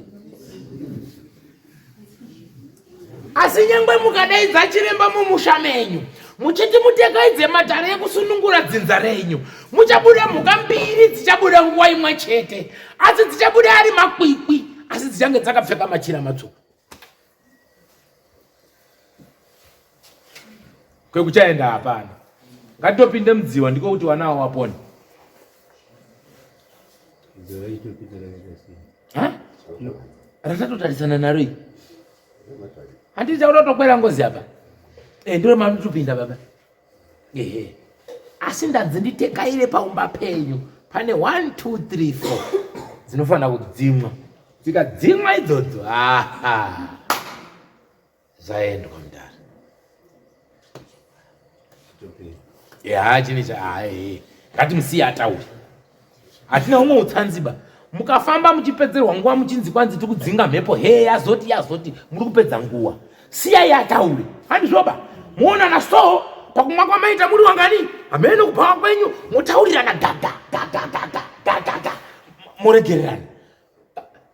asi nyangwe mukadaidza chiremba mumusha menyu muchiti mutekaidze matare ekusunungura dzinza renyu muchabuda mhuka mbiri dzichabuda nguva imwe chete asi dzichabuda ari makwikwi asi dzichange dzakapfeka machira matsvuku kwekuchaenda hapana ngatitopinde mudziwa ndiko kuti wana awo wapone ratatotarisana naro iri handiti takuda kutokwera ngozi apa eh, ndiro manotopinda baba ehe asi ndanzi nditekaire paumba penyu pane 1 2 3 4 dzinofanira kudzimwa dzikadzimwa idzodzo aha zvaendwa mudhara ya chine cha hayi ngatimusiye ataure hatina umwe utsanziba mukafamba muchipedzerwa nguva muchinzi kwanzi tiri kudzinga mhepo he yazoti yazoti muri kupedza nguva siyai ataure handizvoba muonana so pakumwa kwamaita muri wangani hamene kubhawa kwenyu motaurirana dada dada dada dada da moregererana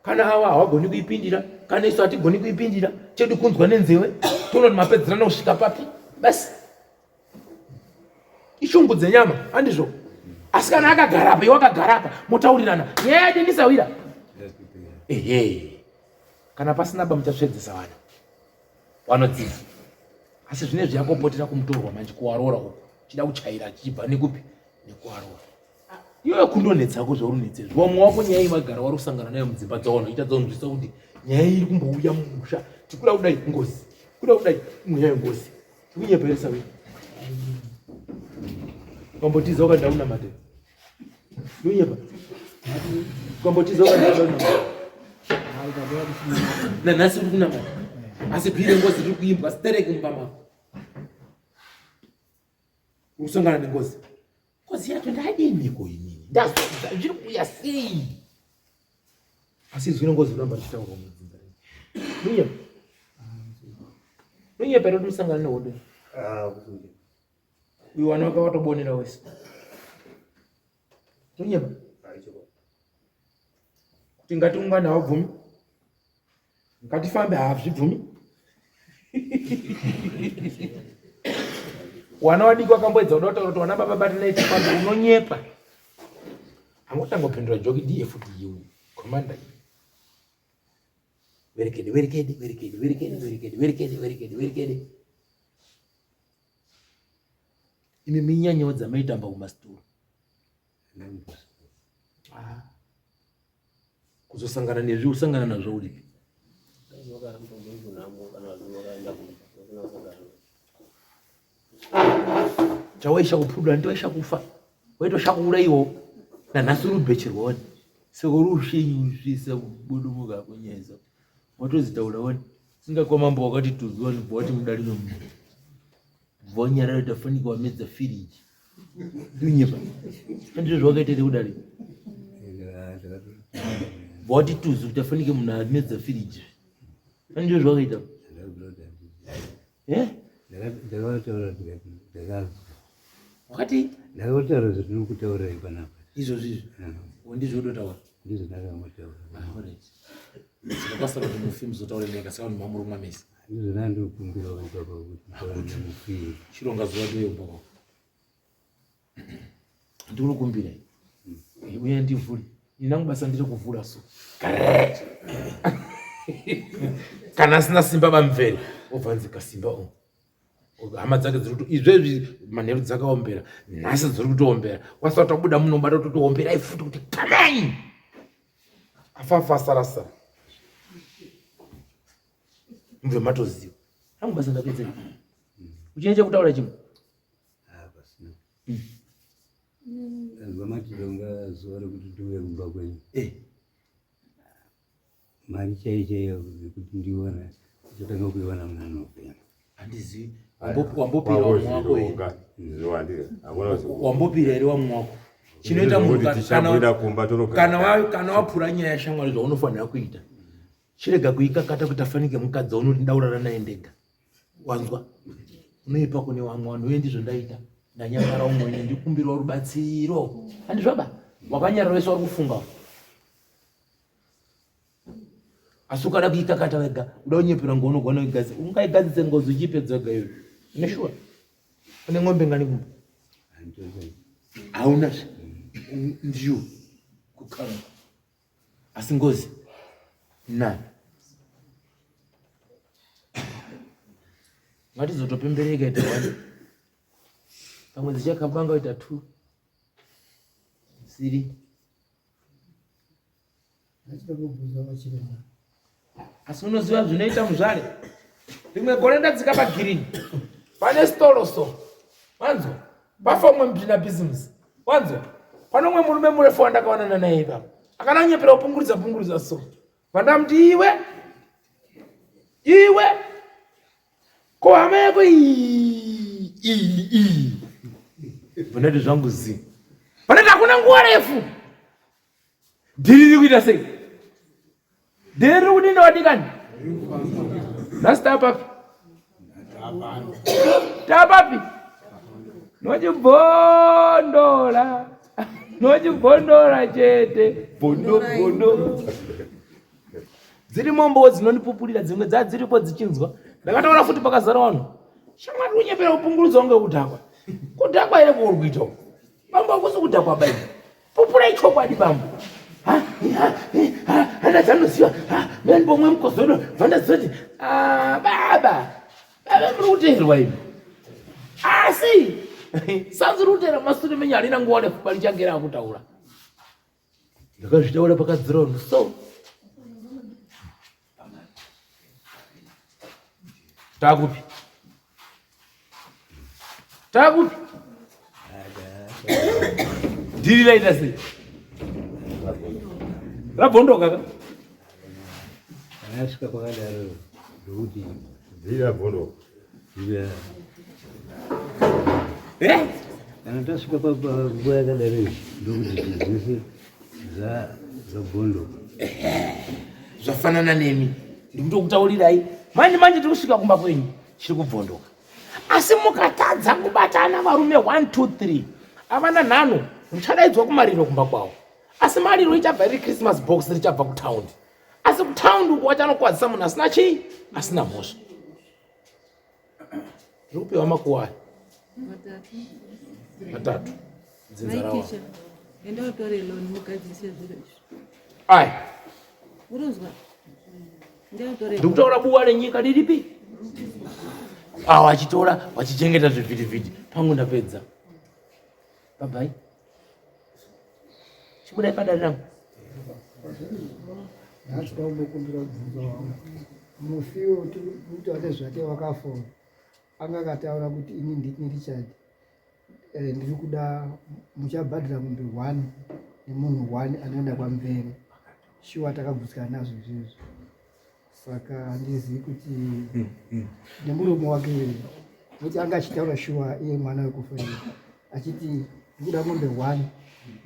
kana awa hawagoni kuipindira kana isu hatigoni kuipindira chedu kunzwa nenzeve toona kuti mapedzerana kusvika papi basi ishungu dzenyama handizvo asi kana akagara apa iwe akagara apa motaurirana nyaya yadindisawira ehe kana pasina ba muchatsvedzesa vana vanodzidza asi zvinezvi yakopotera kumutorwa manje kuwarora uku chida kuchaira chichibva nekupi nekuwarora iwe kundonetsa ko zvauri unetse vamwe wako nyaya iyi vagara vari kusangana nayo mudzimba dzavo vanoita dzaunzwisa kuti nyaya iri kumbouya mumusha tikuda kudai ngozi kuda kudai mweya yengozi tikunyeperesa we kwambotiza ukaenda kunamate unyepa kwambotiza ukaenda kunamate nanhasi uri kunamata asi bhire ngozi riri kuimbwa stereki mumba mako uri kusangana nengozi ngozi yacho ndadiniko inini ndazodza zviri kuuya sei asi izwi rengozi rinoramba richitaurwa mudzinza renyu nunyepa nunyepa iro tinosangana nehondo uyu wana wake watobonera wese nunyepa kuti ngatiungane hawabvumi ngatifambe hazvibvumi wana wadiki wakamboedza kuda kutaura kuti wana baba batanai tifambe unonyepa angotangopindura joki ndiye futi iwe komanda iyi werekede werekede werekede werekede werekede werekede werekede werekede imi minyanyawo dzamaitamba kumasitoro ah. Kuzosangana nezvi usangana nazvo uripi? Chawaisha kupudwa ndiwaisha kufa. Waitosha kuuraiwo. Nanhasi uri ubhecherwa wani. Saka uri ushenyusvisa kubudumuka kunyeza. Watozitaura wani. Singa kwa mambo wakati tuzu wani bwati mudalino mnu. Vonyarara tafanika wamedza firiji. Dunyepa. Ndizvo zvawakaita here kudari? Voti tuzu kuti afanike munhu amedza firiji. Ndizvo zvakaita. Eh? Ndakataura ndikati ndakazwa. Wakati? Ndakataura zvatiri kutaura panapa. Izvozvo izvo. Ndizvo unotaura. Ndizvo ndakangotaura. Ah, alright. Saka kwasara kuti mufi muzotaure mega saka vanhu mamuri kumwa mese. Ndizvo ndandikumbira ipapa kuti mutaure nemufi. Chironga zuva tiuye kumba kwako. Ndikukumbira. Uye ndivhure. Ini rangu basa ndiri kuvhura so. Kana asina simba bamvere, obva anzi kasimba o. Hama dzake dziri kuti izvezvi manheru dzakaombera, nhasi dziri kutoombera. Wasati wabuda muno bata kutoombera futi kuti kamai. Afafa asarasara. Mubve matoziva. Rangu basa ndapedza. Uchine chekutaura chimwe? Ah, pasina. Zuva matironga zuva rekuti tiuye kumba kwenyu. Eh. Mari chaiyo chaiyo yekuti ndiona ndichatanga kuiwana muna November. Handizivi. Wambopira wamwe wako here? Wambopira here wamwe wako? Chinoita munhu kana wapura nyaya yashamwari zvaunofanira kuita. Chirega kuikakata kuti afanike mukadzi waunoti ndaurara naye ndega. Wanzwa? Unoipa kune vamwe vanhu uye ndizvo ndaita. Ndanyarara umwe wenyu ndikumbirawo rubatsiro. Handizvoba? Wakanyarara wese wari kufunga. Asi ukada kuikakata wega, uda kunyepera ngono unogona kuigadzira. Ungaigadzise ngozi uchiipedza wega iyoyo. Une shuwa? Une ng'ombe ngani kumba? Hauna zve. Ndiyo. Kukama. Asi ngozi nani? Ngatizotopembereka ita one. Pamwe dzichakabanga ita two. Three. Asi unoziva zvinoita muzvare? Rimwe gore ndadzika pagirini. Pane stolo so. Wanzwa? Pafa umwe mupinda bhizimusi. Wanzwa? Pane umwe murume murefu wandakaonana naye ipapo. Akananyepera kupungurudza pungurudza so. Vandamuti iwe. Iwe. Ko hama yako iyi iyi iyi. Vanati zvangu zi. Vanati hakuna nguva refu. Dhiri riri kuita sei? Dhiri riri kudini wadikani? Nhasi taapapi? Taapapi? Nochibhondora. Nochibhondora chete. Bhondo bhondo. Dzirimo mbowo dzinondipupurira dzimwe dzadziripo dzichinzwa. Ndakatoona futi pakazara vanhu. Shamwari unyepera kupungurudza kunge kudhakwa. Kudhakwa here kwauri kuita uku? Bambo hakusi kudhakwa bai. Pupurai chokwadi bambo. Hana dzanoziva. Mira ndibomwe mukozono. Bvandaziva kuti ah, baba. Baba muri kuteerwa imi. Asi sanzi uri kuteera masure menyu harina nguva refu parichange rakutaura. Ndakazvitaura pakadzira vanhu so. Takupi? Takupi? Dhiri raita sei? Rabvondoka ka? Kana asvika pakadaro ndokuti dhiri rabvondoka. Eh? Kana tasvika panguva yakadaro ndokuti zvinhu zvese zvabvondoka. Zvafanana nemi. Ndikutokutaurirai. Manje manje tiri kusvika kumba kwenyu chiri kubvondoka. Asi mukatadza kubatana varume 1 2 3 avana nhano muchadaidzwa kumariro kumba kwavo. Asi mariro ichabva riri Christmas box richabva kutaundi. Asi kutaundi uko wachanokwazisa munhu asina chii? Asina mhosva. Ndiri kupiwa makuwani Matatu. Matatu. Dzinza rawo. Maitisha. Enda utore loan mugadzirise zviro izvi. Ai. Urozwa. Enda utore. Ndikutaura buwa renyika riripi? Ah, wachitora wachichengeta zvivhitivhiti. Pangu ndapedza. Bye bye. Chibudai padare rangu. Nhasi ndakumbokumbira kubvunza wangu. Mufi tiri nezvake wakafa anga akataura kuti ini ndini Richard eh, ndiri kuda muchabhadhira mombe one nemunhu one anoenda kwamvere shuwa takagutsikana nazvo izvizvi saka handizivi kuti nemuromo wake nokuti anga achitaura shuwa iye mwana wekufa iye achiti ndikuda mombe one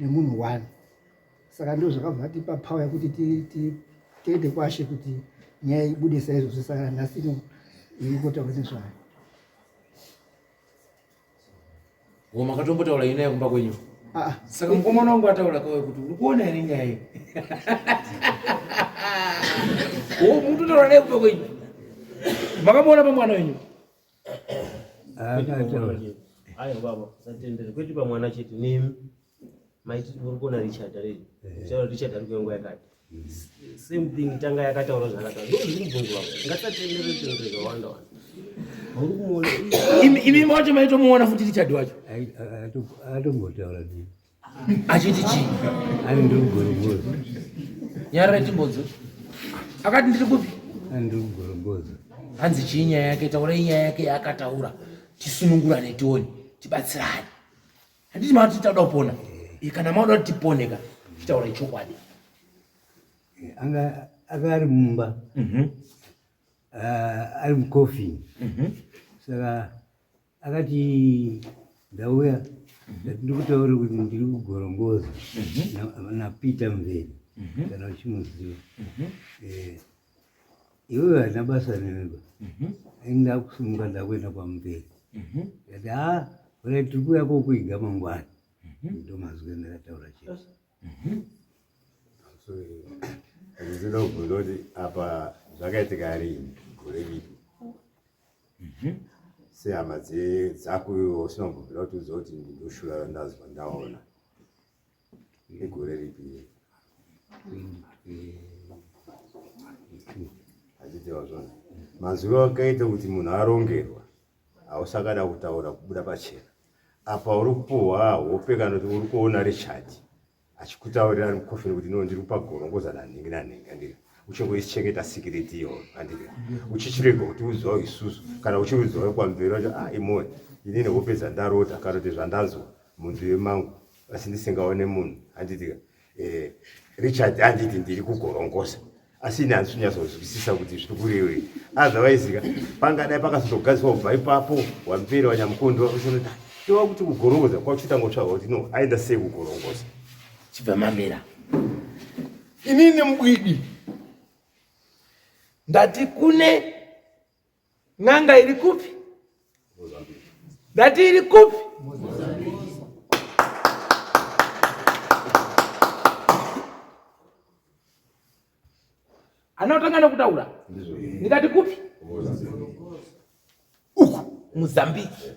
nemunhu one. Saka ndo zvakabva tipa power yekuti tiende kwashe kuti nyaya ibude saizvozvo. Saka nhasi ino iri kutaura nezvayo. Wo makatombotaura ina yekumba kwenyu? Ah, ah. Saka mukomana wangu ataura kawe kuti uri kuona here nyaya iyi? Wo mutotaura naye kumba kwenyu. Makamuona pamwana wenyu? Akataura. Ayo baba, usatendere kwete pamwana chete nemi. Maiti uri kuona Richard ari. Uchataura Richard ari kuenguva yakati. Same thing tanga yakataura zvakataura. Ndo zviri kubvunzwa. Ngatisatendere tendere zvawanda wanda. Uri kumuona. Imi wacho maitomuona futi Richard wacho. Atombotaura nini. Achiti chii? Ani ndiri kugorongoza. Nyarara timbodzo. Akati ndiri kupi? Ani ndiri kugorongoza. Hanzi chii nyaya yake? Taurai nyaya yake yaakataura. Tisunungurane tione, tibatsirane. Handiti mati tauda kupona. Eh, kana mauda kuti tipone ka, chitaurai chokwadi. Eh, anga anga ari mumba. Mhm. Ah, ari mucoffin. Mhm. Saka akati ndauya ndati ndikutaure kuti ndiri kugorongoza naPeter Mveni kana uchimuziva. Eh, iwewe handina basa newe ba. Ini ndakusumuka ndakuenda kwaMveni. Ndati ha ora tiri kuuya kokuiga mangwana. Ndomazwi andakataura chete. Ndinoda kubvunza kuti apa zvakaitika rini gore ripi? Sehama dzako iwe usina kumbobvira kuti uziva kuti ndoshura randazwa ndaona igore ripi? Achitewa zvona manzwiro akaita kuti munhu arongerwa hausakada kutaura kubuda pachena apa uri kupuhwa hope kana kuti uri kuona Richard achikutaurira ari mukofini kuti no ndiri kupa gorongoza nanhingi nanhingi andika uchingoichengeta sikireti iyoyo andika uchichirega kuti uzivawo isusu kana uchiuzivawo kwamberi wacho ah imoyo inini hope dzandarota kana kuti zvandanzwa munzeve mangu asi ndisingaone munhu handitika eh, Richard anditi ndiri kugorongoza asi ini handisi kunyatsozwisisa kuti zviri kurevei otherwise ka pangadai pakazotogadzirwa kubva ipapo wamberi wanyamukondo wakuchonota tova kuti kugorongoza kwakuchitanga kutsvaga kuti no aenda sei kugorongoza chibva mamira inini mubwidi ndati kune N'anga iri kupi? Ndati iri kupi? Anotanga nokutaura ndikati kupi? Uku Mozambique.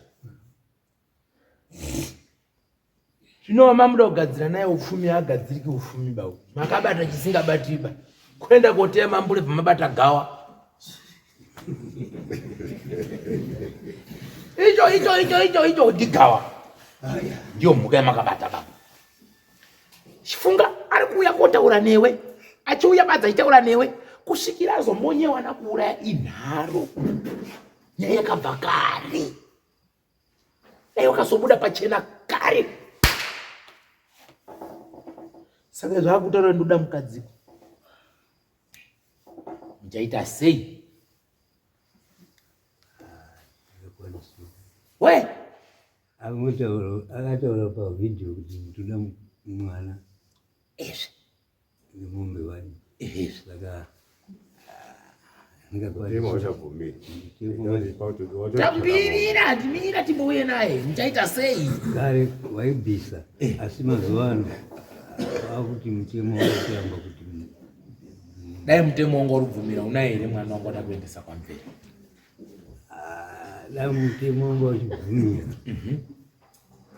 Zvino wamamuda kugadzira naye upfumi haagadziriki upfumi bau. Makabata chisingabatiba. Kuenda koteya mambure pamabata gawa. Icho icho icho icho icho ndigawa. Ndiyo mhuka yamakabata baba. Chifunga ari kuuya kotaura newe. Achiuya badza achitaura newe kusvikira azomonyewa nakuuraya inharo. Nyaya yakabva kare. Dai wakazobuda pachena kare. Saka zvakutaura ndoda mukadzi. Muchaita sei? We? Akataura pavhidhiyo kuti ndoda mwana. Izvi. Nemombe wani. Izvi. Saka Tambirira, timira timbouye naye. Muchaita sei? Kare waibvisa eh. asi mazuva ano akuti mutemo wakuramba kuti dai mutemo wanga uri kubvumira unaye here mwana wanga uda kuendesa kwamveri? Ah, dai mutemo wanga uchibvumira. Mhm.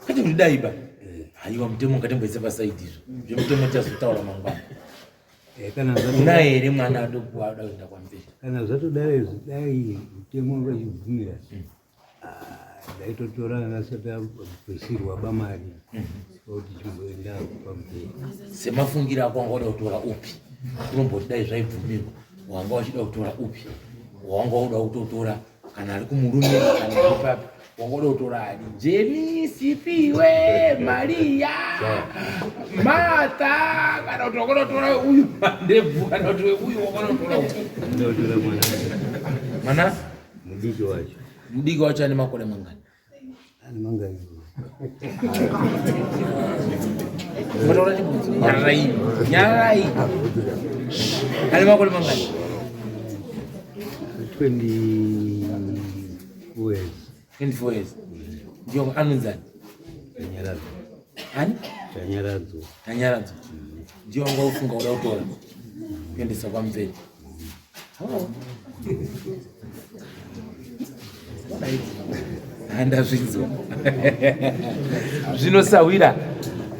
Kwete kuti dai ba. Eh. Haiwa mutemo ngatimboise pasaidi izvo. Zvemutemo tichazotaura mangwana. Eh, kana unaye here mwana adokuwa ada kuenda kwamberi kana zvatodai izvi dai mutemo wanga uchibvumira ah, ndaitotora anga asati abvisirwa bamari kuti chimboenda pamberi semafungiro ako wanga uda kutora upi unomboti dai zvaibvumirwa wanga uchida kutora upi wanga uda kutotora kana ari kumurume kana ari papi wanga uda kutora ani jeni sipiwe mariya martha kana kuti wanga uda kutora uyu mandebvu kana kuti uyu wanga uda kutora uyu ndotora mwana mwana mudiki wacho mudiki wacho ane makore mangani ane mangani Nyararai, nyararai. Ane makore mangani? 24 years. 24 years. Ndiyo anonzani? Tanyaradzo. Ani? Tanyaradzo. Tanyaradzo. Ndiyo wanga ufunga kuda kutora. Kuendesa kwaMvere. Oh. Ndazvinzwa. Zvinosahwira.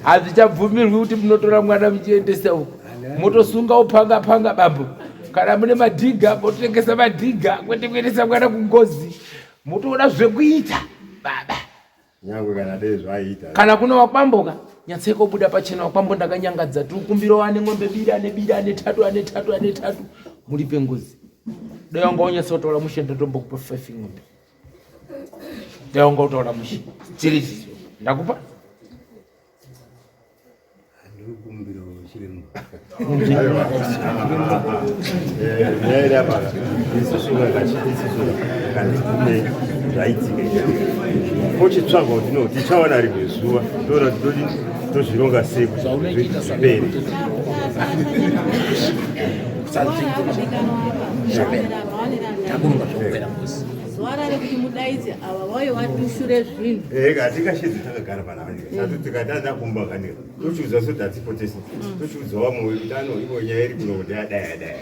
Hazvichabvumirwi kuti munotora mwana muchiendesa uko. Motosunga upanga panga bambo. Kana mune madhiga mototengesa madhiga kwete kuendesa mwana kungozi. Motoona zvekuita baba. Nyangwe kana dei zvaiita. Kana kune wakwamboka nyatseko buda pachena wakwambo ndakanyangadza tikukumbirawo ane ng'ombe biri ane biri ane tatu ane tatu ane tatu muripe ngozi. Dai wanga wanyatsotaura mushe ndotombokupa 5 ng'ombe. Dai wanga utaura mushe. Chiri ndakupa. Zvaitika pochitsvagwa kuti no tichawana rimwe zuva toona kuti todi tozvironga sei kuti zvipere. Takurunga zvekupera ngozi. Zuva rare kuti mudaidze ava vauye vatushure zvinhu. Eh, hatingashedzi takagara panapa tatu tikatadza kumba kanika tochiudza so tatipotese tochiudza vamwe kuti ano ivo nyaya iri kuno kuti adai adai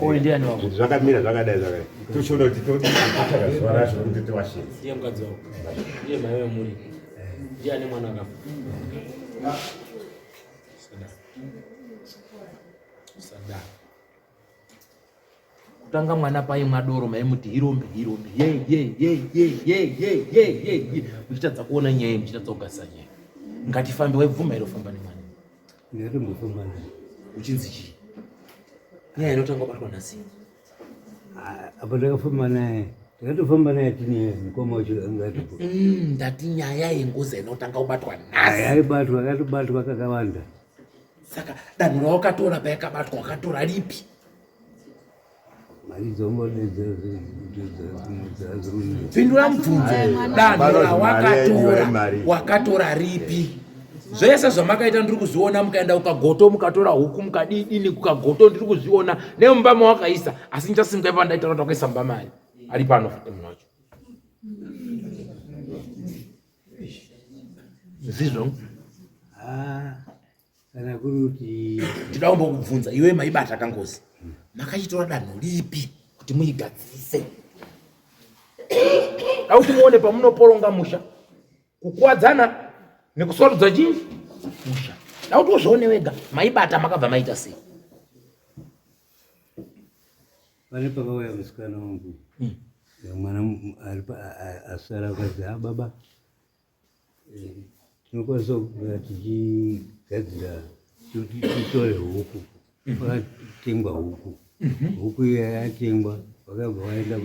Uyu ndiani wako? Zvakamira zvakadai zvakadai tochiona kuti totsvaka zuva racho rekuti tiwashedze. Ndiye mukadzi wako. Ndiye mai vemhuri. Ndiye ane mwana akafa. Sadaka. Sadaka. Kutanga mwana paimwa doro maimuti hirombe hirombe ye ye ye ye ye ye ye ye ye muchitadza kuona nyaya muchitadza kugadzisa nyaya. Ngatifambe waibvuma here kufamba nemwana? Ndakatombofamba naye. Uchinzi chii? Nyaya inotanga kubatwa nhasi. Apa ndakafamba naye, ndakatofamba naye tine mukoma wacho anga atopo. Ndati nyaya yengozi inotanga kubatwa nhasi. Yaibatwa, yakatobatwa kakawanda. Saka danho rawakatora payakabatwa wakatora ripi? Pindura mubvunzo. Danho rawakatora wakatora ripi? Zvese zvamakaita ndiri kuzviona, mukaenda kukagoto mukatora huku mukadidini kukagoto ndiri kuzviona nemumba mawakaisa, asi ndichasimuka ipa ndaitaura kuti wakaisa mumba mari ari pano futi munhu wacho. Zvizvo. Kana kuri kuti ndida kumbokubvunza iwe maibata kangozi makachitora danho ripi kuti muigadzirise? Da kuti muone pamunoporonga musha kukuwadzana nekuswarudza chii musha. Da kuti uzvione wega maibata makabva maita sei? Pane pakauya musikana wangu mwana ari asara akazi ha baba tinokwanisa kuva tichigadzira titore huku pakatengwa huku huku iya yatengwa vakabva vaenda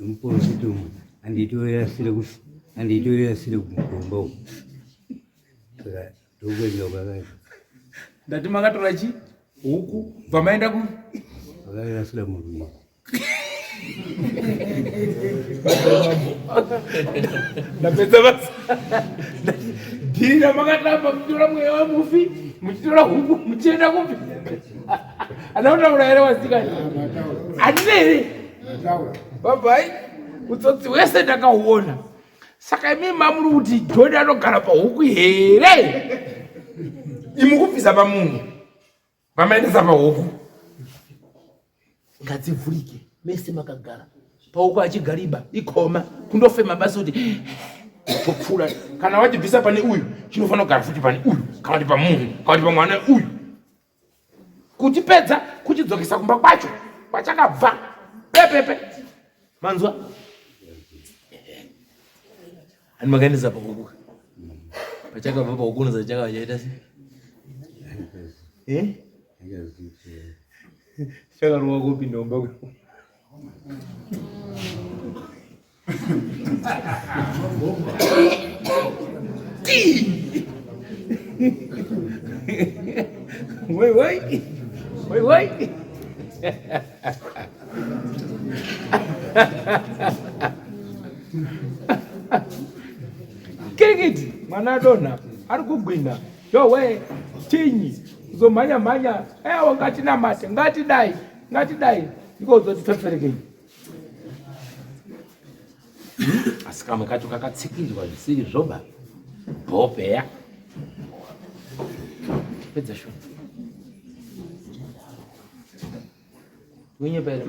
muporofita umwe anditorerasire kugomba uku saka ndokuenda kwakaita ndati makatora chi huku bva maenda ku vakairasira murwizi. Ndapedza basa. Dhiri ramakatamba muchitora mweya wemufi muchitora huku muchienda kupi? Anautaura here wasikana? Handina here? Babai, utsotsi hwese ndakahuona. Saka imi mamuri kuti John anogara pahuku here? Imi kubvisa pamunhu. Vamaendesa pahuku. Ngadzivhurike mese makagara pahuku achigariba ikoma kundofema basi kuti topfura. Kana wachibvisa pane uyu chinofanira kugara futi pane uyu kana kuti pamunhu kana kuti pamwana uyu. Kuchipedza kuchidzokesa kumba kwacho kwachakabva pepepe. Manzwa? Ani makaendesa pahuku? Pachakabva pahuku unoziva chakabva chaita sei? Eh? Chakarova kupinda mumba kwe. Woi woi. Woi woi. Kirikiti mwana adonha ari kugwinha yowe chinyi kuzomhanya mhanya ewo ngatinamate ngatidai ngatidai ndiko kuzoti pfepferekei Asi kamwe kacho kakatsikirwa zvisiri zvoba bhopeya pedza shu winyepa here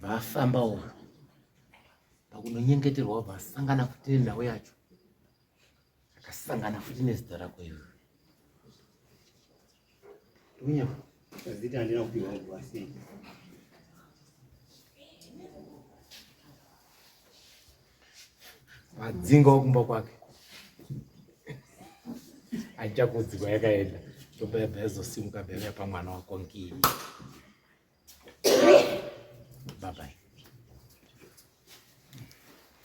vafambawo pakunonyengeterwa vasangana futi nenhau yacho akasangana futi nezita rako iwe Unyepa. Zita handina kupiwa nguva sei. Vadzingawo kumba kwake. Achakudzikwa yakaenda. Ndopa yabva yazosimuka bhera pamwana wako nkii. Bye bye.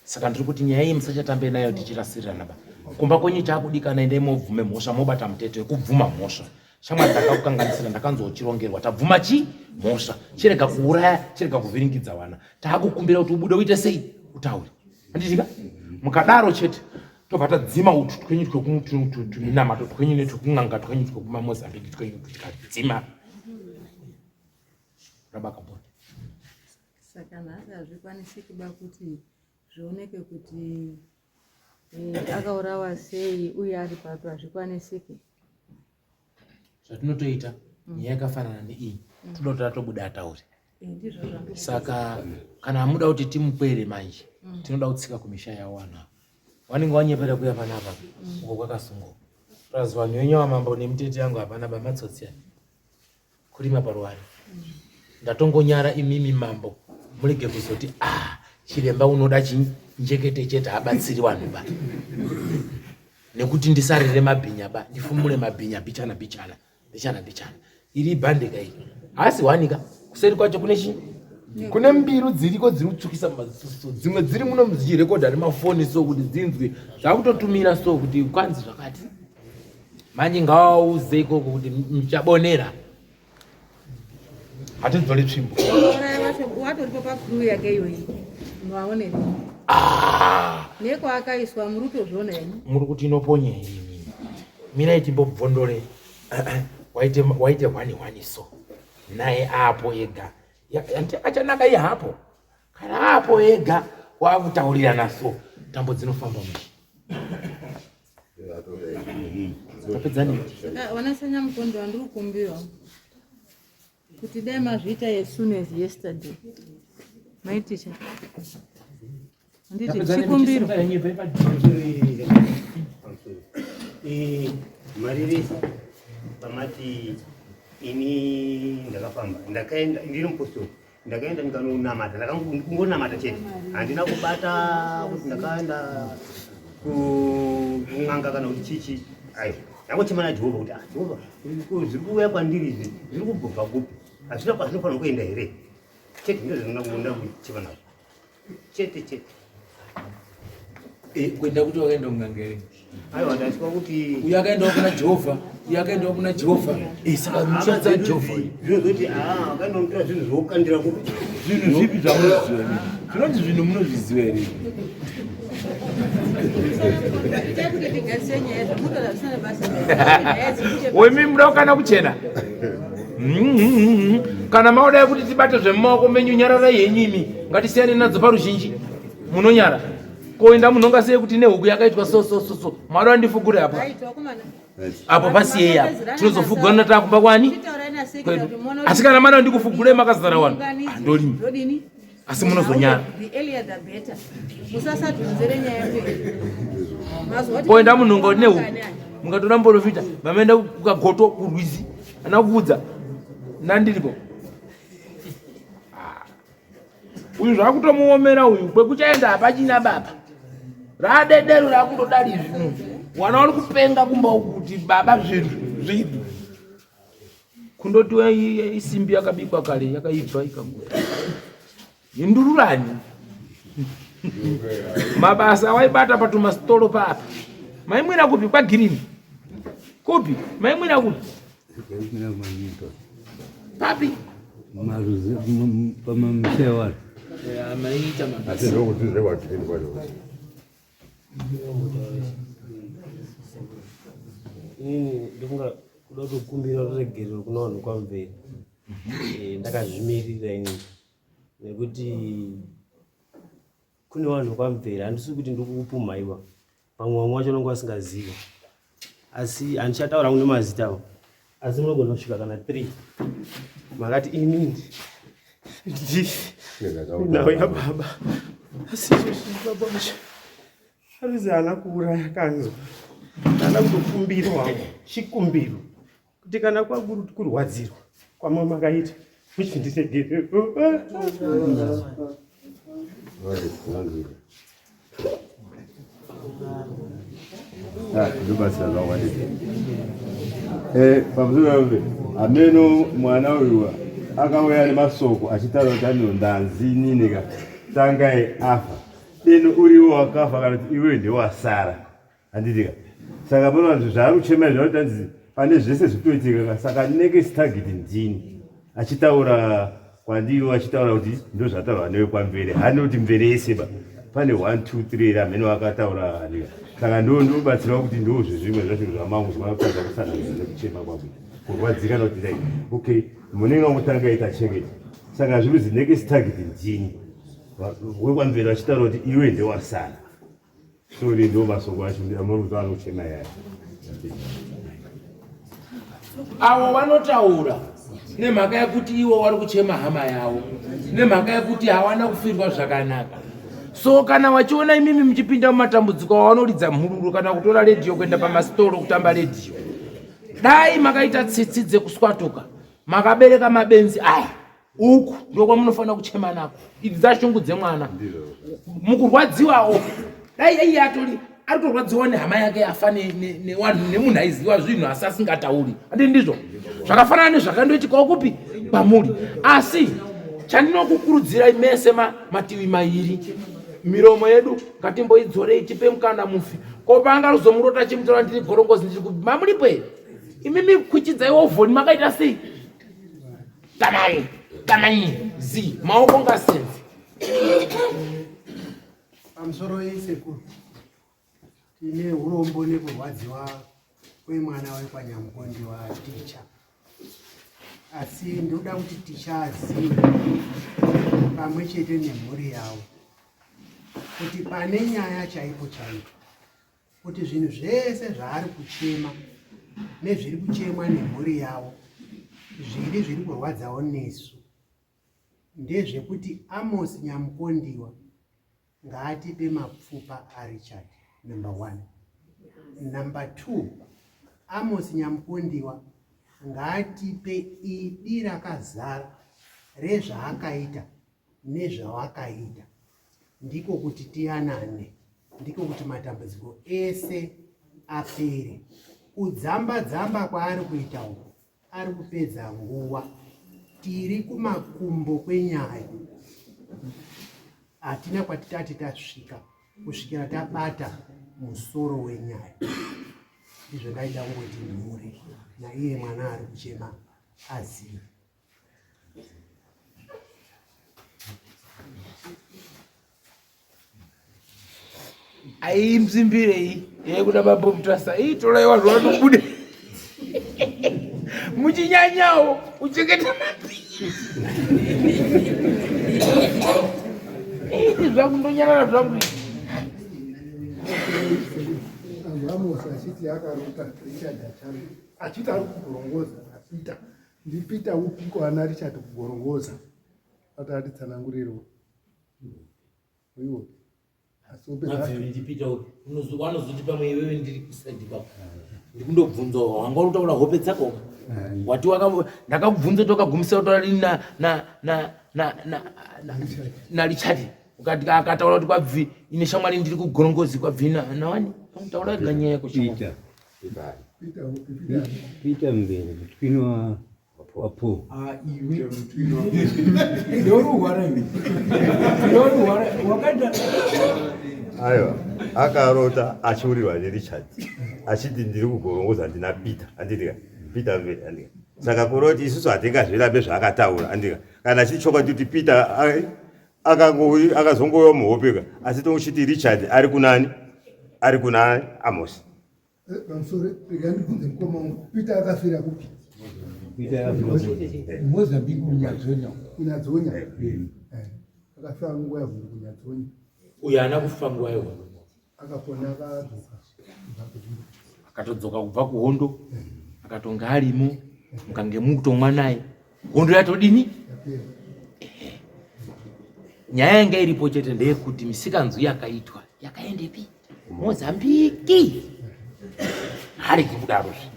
Saka ndiri kuti nyaya iyi musachatambe nayo tichirasirirana ba. Kumba kwenyu chaakudikana endai mobvume mhosva mobata mutete wekubvuma mhosva. Shamwari ndakakukanganisira ndakanzwa uchirongerwa tabvuma chi mhosva. Chirega kuuraya chirega kuvhiringidza vana. Taakukumbira kuti ubude uite sei utaure. Handitika? Mukadaro chete tobva tadzima utwu twenyu twetuminamato twenyu netwekun'anga twenyu twekumamozambique twenyu tikadzima. Rabaka bora. Saka nhasi hazvikwanisiki ba kuti zvioneke kuti eh, akaurawa sei uye ari papi hazvikwanisiki. Zvatinotoita nyaya yakafanana neiyi toda kuti atobuda ataure. Eh, ndizvo zvandiri Saka kana amuda kuti timukwere manje tinoda kutsika kumisha yavo vanhu ava. Vanenge vanyepera kuya panapa uko kwakasungwa. Plus vanhu venyu ava mambo nemutete yangu hapana bamatsotsi aya. Kurima paruware. Ndatongonyara imimi mambo murege kuzoti ah chiremba unoda chinjekete chete habatsiri vanhu ba. Nekuti ndisarire mabhinya ba ndifumure mabhinya bichana bichana bichana bichana. Iri ibhande ka iri. Haasi wanika kuseri kwacho kune chii? Kune mbiru dziriko dziri kutsvukisa maziso dzimwe dziri muno dzichirekodha nemafoni so kuti dzinzwe dzakutotumira so kuti kwanzi zvakati. Manje ngawauze ikoko kuti muchabonera. Hatidzori tsvimbo. Uraya wacho watoripo pacrew yake iyoyi. Maonero. Ah! Nekwaakaiswa muri kutozviona henyu. Muri kuti inoponya here imimi? Mirai timbobvondore. Waite waite hwani hwani so. Naye apo ega. Achanaka iye hapo. Kana apo ega wakutaurirana so. Tambo dzinofamba mushe. Tapedza nei? Saka vana sanyamukondo vandiri kukumbira kuti dai mazviita as soon as yesterday. Maiticha. Handiti chikumbiro. Maririsa pamati ini ndakafamba ndakaenda ndiri mupostori ndakaenda ndikanonamata ndakangonamata chete handina kubata kuti ndakaenda kun'anga kana kuti chichi aiwa ndangochema najehovha kuti ah jehovha zviri kuuya kwandiri izvi zviri kubva kupi hazvina kwazvinofanira kuenda here chete ndozvandinoda kuchema nazvo chete chete eh, kuenda kuti wakaenda kun'anga here aiwa ndatya kuti uyu akaendawo kuna jehovha uyu akaendawo kuna jehovha eh, saka muchatsa jehovha zvinozoti ah, akaenda kunotora zvinhu zvokukandira kupi zvinhu zvipi zvamunoziva here zvinonzi zvinhu munozviziva here wemi muda kukana kuchena Kana maoda kuti tibate zvemumaoko menyu nyararai henyu imi ngatisiyane nadzo paruzhinji munonyara koenda munhonga sei kuti nehuku yakaitwa so so so so mwari wandifugure apo apo pasiyei apo tinozofugurana takumba kwani kwedu asi kana mada ndikufugurei makazara wanu andolimi asi munozonyara koenda munhonga nehuku mukatora mporofita vamaenda kukagoto kurwizi ana kuudza nandiripo ah. uyu zvakutomuomera uyu kwekuchaenda hapachina baba radedero rakundodari izvi munhu wana uri kupenga kumba uku kuti baba zvinhu zvipi kundoti isimbi yakabikwa kare yakaibva ikaguta Indururani. Mabasa awaibata patumastoro papa. Maimwira kupi kwa green? Kupi? Maimwira kupi? Maimwira manyika. Papi? Maruze pamamisha watu. Maita mabasa. Asi ndokuti zvekwatini kwacho. Inini ndofunga kuda kutokumbira ruregerero kuna vanhu kwamveri. Eh, ndakazvimirira inini nekuti kune vanhu kwamveri handisi kuti ndikukupumhaiwa pamwe vamwe vacho vanenge vasingazivi asi handichataura kune mazita avo asi munogona kusvika kana 3 makati inini ndinhau yababa asi izvozvi baba vacho arizi haana kuuraya kanzwa haana kutokumbira wangu chikumbiro kuti kana kwakuri kurwadzirwa kwamwe makaita muchindiregere. Ndobatsira zvakwadii eh, pamusoro pambe hameno mwana uyu akauya nemasoko achitaura kuti ano ndanzi inini ka tangai afa deno uriwo wakafa kana kuti iwewe ndewasara Handiti ka? Saka pano vanhu zvaari kuchema izvi vanoti hanzi pane zvese zviri kutoitika ka saka next target ndini. Achitaura kwandiri achitaura kuti ndozvataurwa newe kwamvere. Haana kuti mvere yese ba. Pane 1 2 3 here hameno akataura handika. Saka ndo ndobatsirawo kuti ndo zvezvimwe zvacho zvamangu zvakatadza kusanganisa nekuchema kwako. Kurwadzika nokuti like okay munenge wangotanga ita chengeta. Saka zviri kuzi next target ndini. Wekwamvere achitaura kuti iwe ndewasara. Sorry, ndo masoko acho amuri kuti anochema yaya. Avo vanotaura nemhaka yekuti ivo vari kuchema hama yavo nemhaka yekuti hawana kufirwa zvakanaka. So kana wachiona imimi muchipinda mumatambudziko wavanoridza mhururu kana kutora redhiyo kuenda pamasitoro kutamba redhiyo, dai makaita tsitsi dzekuswatuka makabereka mabenzi aya uku ndokwamunofanira kuchema nako idzi dzashungu dzemwana mukurwadziwawo dai iye atori ari kutorwadziwa nehama yake yafa nemunhu aiziva zvinhu asi asingatauri andi ndizvo zvakafanana nezvakandoitikawo kupi kwamuri asi chandinokukurudzirai mese mativi mairi miromo yedu ngatimboidzorei tipe mukana mufi ko paanga ruzomurota chimutora ndiri gorongozi ndiri kupi mamuripo here imimi kuchidzai ovhoni makaita sei Tamai, tamai, zi, maoko ngasenze. Pamusoro yesekuru tine urombo nekurwadziwa kwemwana wekwanyamukondi waticha asi ndinoda kuti ticha azive pamwe chete nemhuri yavo kuti pane nyaya chaipo chaipo kuti zvinhu zvese zvaari kuchema nezviri kuchemwa nemhuri yavo zviri zviri kurwadzawo nesu ndezvekuti Amos Nyamukondiwa ngaatipe mapfupa aRichard number one. Number two, Amos Nyamukondiwa ngaatipe idi rakazara rezvaakaita nezvawakaita ndiko kuti tiyanane ndiko kuti matambudziko ese apere kudzamba dzamba kwaari kuita uku ari kupedza nguva tiri kumakumbo kwenyaya hatina kwatitati tasvika kusvikira tabata musoro wenyaya ndizvo ndaida kungoti mhuri naiye mwana ari kuchema azive Aimzimbirei yekuda bambo Mutasa iyi torai vanhu vanobude muchinyanyawo kuchengeta mabhizi ini zvangu ndonyarara zvangu Amos achiti akarota Richard achiti ari kugorongoza naPeter ndiPeter upiko ana Richard kugorongoza ati atitsanangurirwo uiwo ndipita upi wanozoti pamwe iwewe ndiri kusaidi kwako ndikundobvunza wanga uri kutaura hope dzako wati ndakakubvunza kuti wakagumisira kutaura rini narichard ukati akataura kuti kwabvi ine shamwari ndiri kugorongozi kwabvi nawani taura ega nyaya yako shamwari Peter Mbere mutwini wa waPaul. Ah, iwe ndoruhwara iwe ndoruhwara wakaita aiwa akarota achiurirwa nerichard achiti ndiri kugorongoza ndina peter anditika peter mberi andika saka kuroti isusu hatingazvirambe zvaakataura andika kana achiti chokwadi kuti peter ai, Akazongouya muhope ka, asi tongochiti Richard ari kunani? Ari kuna Amos. Eh, pamusoro, rega ndibvunze mukoma wangu, Peter akafira kupi? Peter akafira Mozambique, kuNyadzonya. KuNyadzonya. Eh. Akafira nguva yehondo kuNyadzonya. Uyo haana kufa nguva yehondo. Akapona akadzoka. Akatodzoka kubva kuhondo, akatonga arimo, mukange mukutomwa naye. Hondo yatodini? Nyaya yanga iripo chete ndeyekuti misikanzwi yakaitwa yakaendepi? Mozambiki. Hariki kudarozve.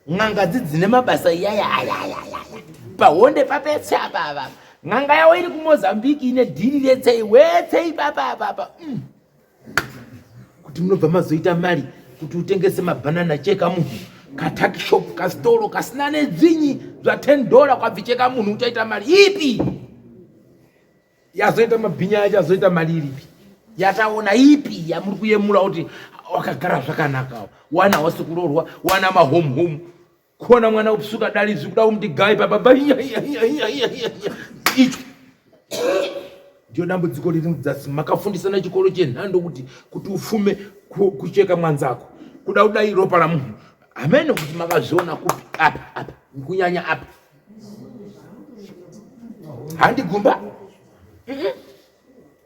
N'anga dzi dzine mabasa iyaya aya aya aya. Pahonde papetse apa apa. N'anga yawo iri kuMozambiki ine dhiri retsei wetsei papa apa apa. Kuti munobva mazoita mari kuti utengese mabhanana cheka munhu katakishop kasitoro kasina nedzvinyi zva 10 dollar kwabvicheka munhu uchaita mari ipi? Yazoita mabhinya yacho azoita mari iripi? Yataona ipi yamuri kuyemura kuti wakagara zvakanaka, wana hawasi kuroorwa, wana mahome home, kuona mwana kupsuka dali zvikuda kumuti gai pababa icho ndiyo dambudziko riri mudzasi. Makafundisana chikoro chenhando kuti ufume kucheka mwanzako kuda kudai ropa ramunhu hameno kuti makazviona kupi apa apa kunyanya apa handi gumba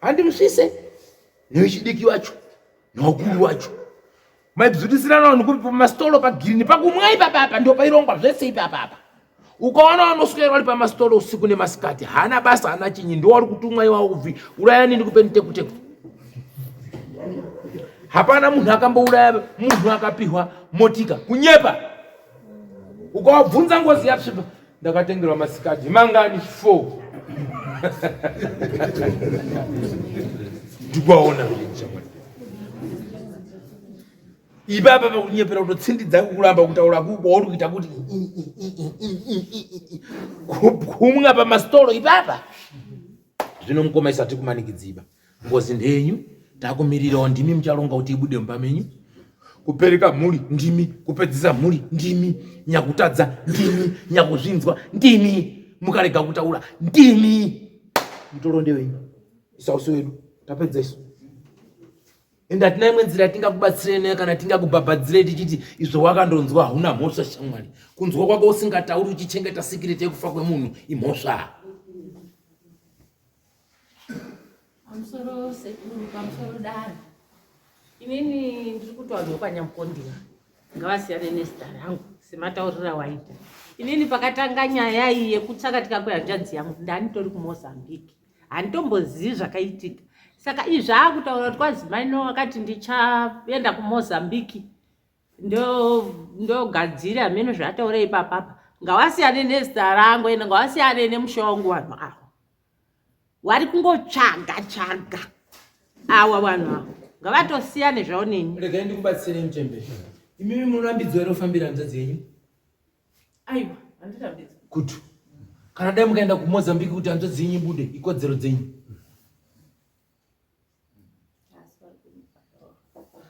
handi musvise newechidiki wacho newakuru wacho maibzudisirana vanhu kupi pamasitoro pagirini pakumwa ipapa apa ndo pairongwa zvese ipapa apa. Ukaona vanoswera vari pamasitoro usiku nemasikati haana basa haana chinyi ndo wari kutumwa iwawo kubvi urayani ndikupeni tekuteku. Hapana munhu akambouraya munhu akapihwa motika kunyepa. Ukawabvunza ngozi yapsvipa ndakatengerwa masikati mangani 4 ndikwaona ipapa pakunyepera kutotsindidza kuramba kutaura kwauri kuita kuti kumwa pamasitoro ipapa. Zvino mukoma isati kumanikidziba ngozi ndenyu takumirirawo ndimi mucharonga kuti ibude mumba menyu. Kupereka mhuri ndimi, kupedzisa mhuri ndimi, nyakutadza ndimi, nyakuzvinzwa ndimi, mukarega kutaura ndimi. Mutoro ndewenyu, isausi wedu, tapedza isu. Ende hatina imwe nzira yatingakubatsirei nayo kana tingakubhabhadzirei tichiti izvo wakandonzwa hauna mhosva shamwari. Kunzwa kwako usingatauri uchichengeta sikireti yekufa kwemunhu imhosva. Pamusoro sekuru, pamusoro dare. Inini ndiri kutaurwa kwaNyamukondiwa. Ngavasiyane nezita rangu sematauriro awaita. Inini pakatanga nyaya iyi yekutsakatika kwehanzvadzi yangu ndanitori kuMozambique. Handitombozivi zvakaitika. Saka izvi akutaura kuti kwazi mai Noah akati ndichaenda kuMozambique ndogadzira hameno zvaataura ipapapa. Ngavasiyane nezita rangu ende ngavasiyane nemusha wangu vanhu ava. Wari kungotsvaga tsvaga awa vanhu ava ngavatosiyane zvavo neni. Regai ndikubatsirei muchembere. Imimi munorambidzwa here kufambira hanzvadzi yenyu? Aiwa, handirambidzwi. Kutu kana dai mukaenda kuMozambique kuti hanzvadzi yenyu ibude, ikodzero dzenyu.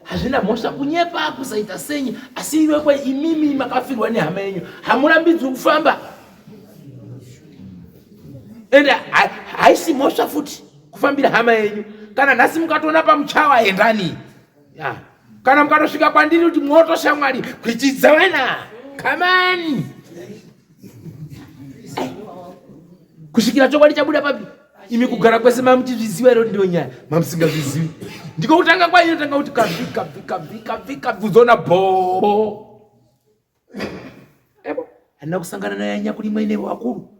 Hazvina mhosva kunyepa kusaita senyi, asi iwe kwe imimi makafirwa nehama yenyu hamurambidzwi kufamba. Ende haisi mhosva futi kufambira hama yenyu. Kana nhasi mukatoona pamuchawa endani. Ya. Kana mukatosvika kwandiri kuti mwoto shamwari kwichidza wena. Come on. Kusvikira chokwadi chabuda papi? Imi kugara kwese mamuchizviziva here kuti ndiyo nyaya? Mamusingazvizivi. Ndiko kutanga kwayo inotanga kuti kabvi kabvi kabvi kabvi kabvi uzoona bho. Ebo, handina kusangana naye nyakurimwa ine vakuru.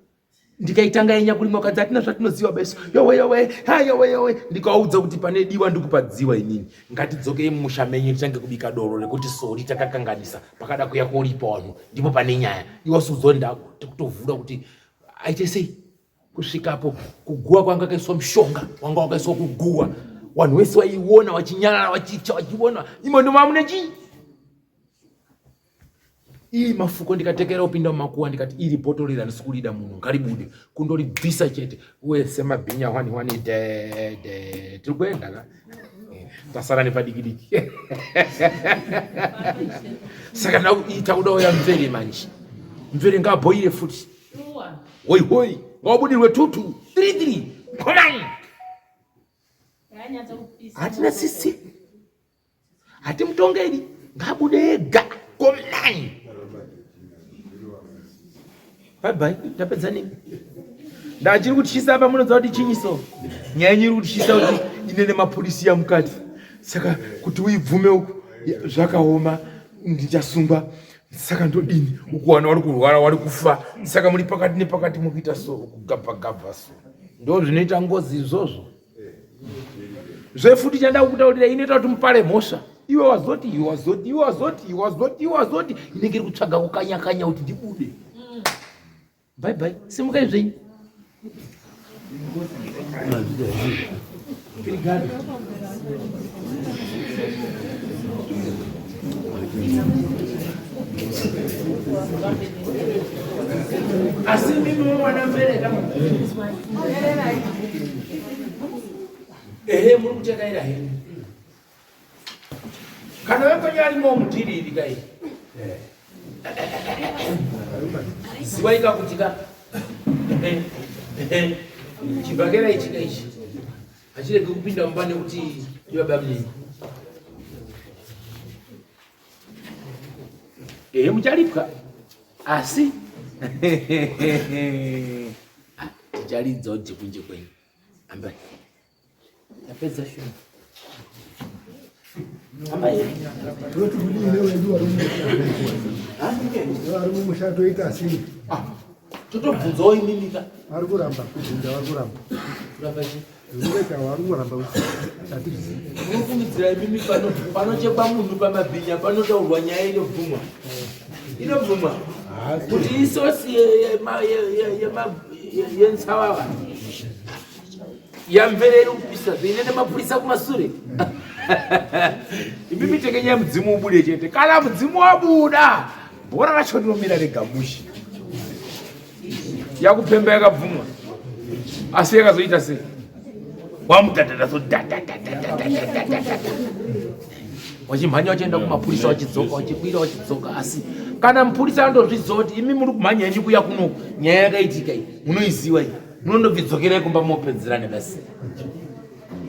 Ndikaitanga yenyakurimwa kadzi hatina zvatinoziva besu. Yowe yowe, ha yowe yowe. Ndikaudza kuti pane diwa ndikupa dziwa inini. Ngatidzokei mumusha menyu titange kubika doro rekuti sori takakanganisa. Pakada kuya koripa vanhu ndipo pane nyaya. Iwe usuzonda kutovhura kuti aite sei? Kusvikapo kuguwa kwanga kaiswa mushonga wanga wakaiswa kuguwa. Vanhu vese vaiona vachinyarara vachicha vachiona imo ndimo mune chii? Ii mafuko ndikatekera kupinda mumakuwa ndikati iri botoro iri handisi kurida munhu ngaribude kundoribvisa chete wese mabhinya hwani hwani de de tiri kuenda ka tasara nepadikidiki saka ndakuita kuda uya mvere manje mvere ngaabhoire futi hoi hoi ngaubudirwe 2 2 3 3. Komai. Hatina tsitsi. Hatimutongeri ngabude ega. Komai. Bye bye. Tapedza nini? Ndachiri kutyisa apa munoziva kuti chinyi so. Nyaya yenyu iri kutyisa kuti ine nemapurisi yamukati. Saka kuti uibvume uku zvakaoma ndichasungwa saka ndodini uku wana wari kurwara wari kufa saka muri pakati nepakati muri kuita so kugabva gabva so ndo zvinoita ngozi izvozvo zvefuti chanda kukutaurira inoita kuti mupare mhosva iwe wazoti iwe wazoti iwe wazoti iwe wazoti iwe wazoti inenge iri kutsvaga kukanya kanya kuti ndibude Bye bye. Simukai zvenyu. Obrigado. Asi mimi mwana mbere kama. Ehe muri kutekaira henyu. Kana wekwenyu arimo mudhiri iri kai. Ziwai ka kuti ka. Chibhakera ichi ka ichi. Hachiregi kupinda mumba nekuti ndibaba munini. Ehe mucharipwa asi ticharidzawo jekunje kwenyu. Ambai. Tapedza shuma. Toti kudii newedu vari vari mumusha toita sei? Ah, totobvunzawo imimi ka. Vari kuramba kubvunza vari kuramba. Kuramba chii? Zvingaita vari kuramba kuti hatizvizivi. Munofungidzira imimi pano panochekwa munhu pamabhinya panotaurwa nyaya inobvumwa. Inobvumwa. Kuti isosi yenzavava. Yamvere iri kupisa zve nemapurisa kumasure. Imimi tekenya mudzimu ubude chete. Kana mudzimu wabuda, bhora racho rinomira rega mushe. Yakupemba yakabvumwa. Asi yakazoita sei? Wamudadada so dadadadadadadadada. Wachimhanya wachienda kumapurisa wachidzoka wachikwira wachidzoka asi kana mupurisa andozviziva kuti imi muri kumhanya henyu kuya kunoku nyaya yakaitika iyi munoiziva iyi munondobvidzokerai kumba mopedzerane basi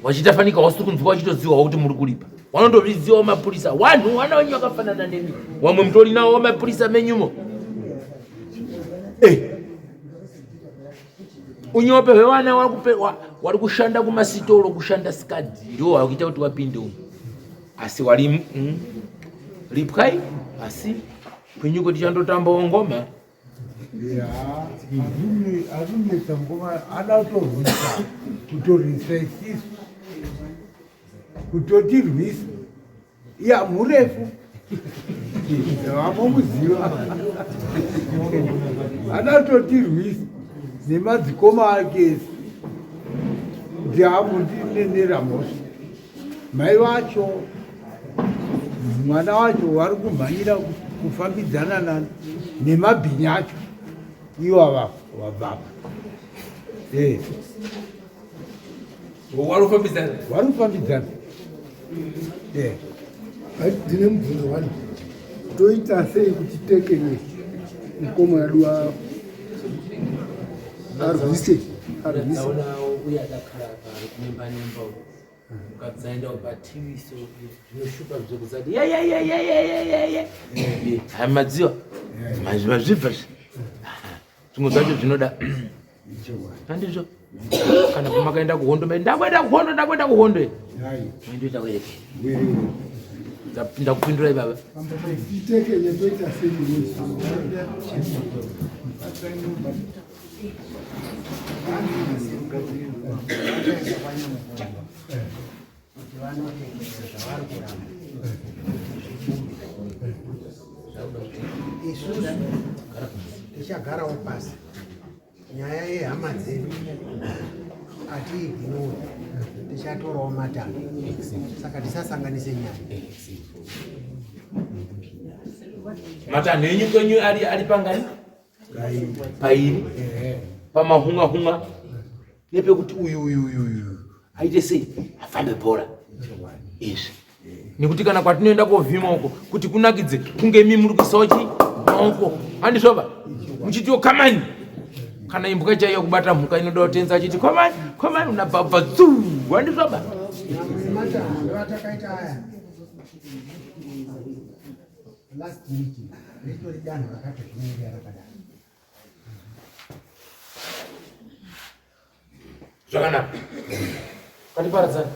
wachiita fanika wasiri kunzwa wachitoziwawo kuti muri kuripa wanondozvizivawo mapurisa wanhu wana wenyu wakafanana nemi wamwe mutori nawo mapurisa menyumo eh. unyope hwewana wari kushanda kumasitoro kushanda sikadhi ndiwo wakuita kuti wapinde umu asi wari lipwai asi kwenyuko tichandotambawo ngoma Akunetsa mukoma ada kutorwisa kutorwisa isisu kutotirwisa iya murefu vamomuziva ada kutotirwisa nemadzikoma ake ese kuti amundinenera mhosva mai vacho mwana wacho vari kumhanyira kufambidzana nemabhinya acho iwo ava wababa eh. Vari kufambidzana vari kufambidzana eh. Ndine mubvunzo wani toita sei kuti tekenye mukoma wedu arwise arwise uye adakara nemba nemba ukadzaenda paTV so zvinoshupa zvekuzati yeyeyeyeyeyeye hamadziwa mazvibva zvimwe zvacho zvinoda handizvo kana pamakaenda kuhondo mai ndakuenda kuhondo ndakuenda kuhondo maindoita werekera ndakupindurai baba Kuti vanotekerera zvavari kuramba kuti zvibude. Isusu tichagarawo pasi nyaya yehama dzedu hatiignore, tichatorawo matanho, saka tisasanganise nyaya. Matanho enyu kwenyu ari pangani? Pairi pamahunga hunga nepekuti uyu uyu uyu uyu aite sei afambe bhora izvi nekuti kana kwatinoenda kovhima uko kuti kunakidze kunge imi muri kuisawo chi maoko handizvoba muchitiwo kamani Kana imbwa chaiyo kubata mhuka inoda kutenza achiti kwamai kwamai unabva dzu wandizvaba. Atakaita aya last meeting ritori danho rakatozvimirira rakadaro. Zvakanaka. Ngatiparadzane.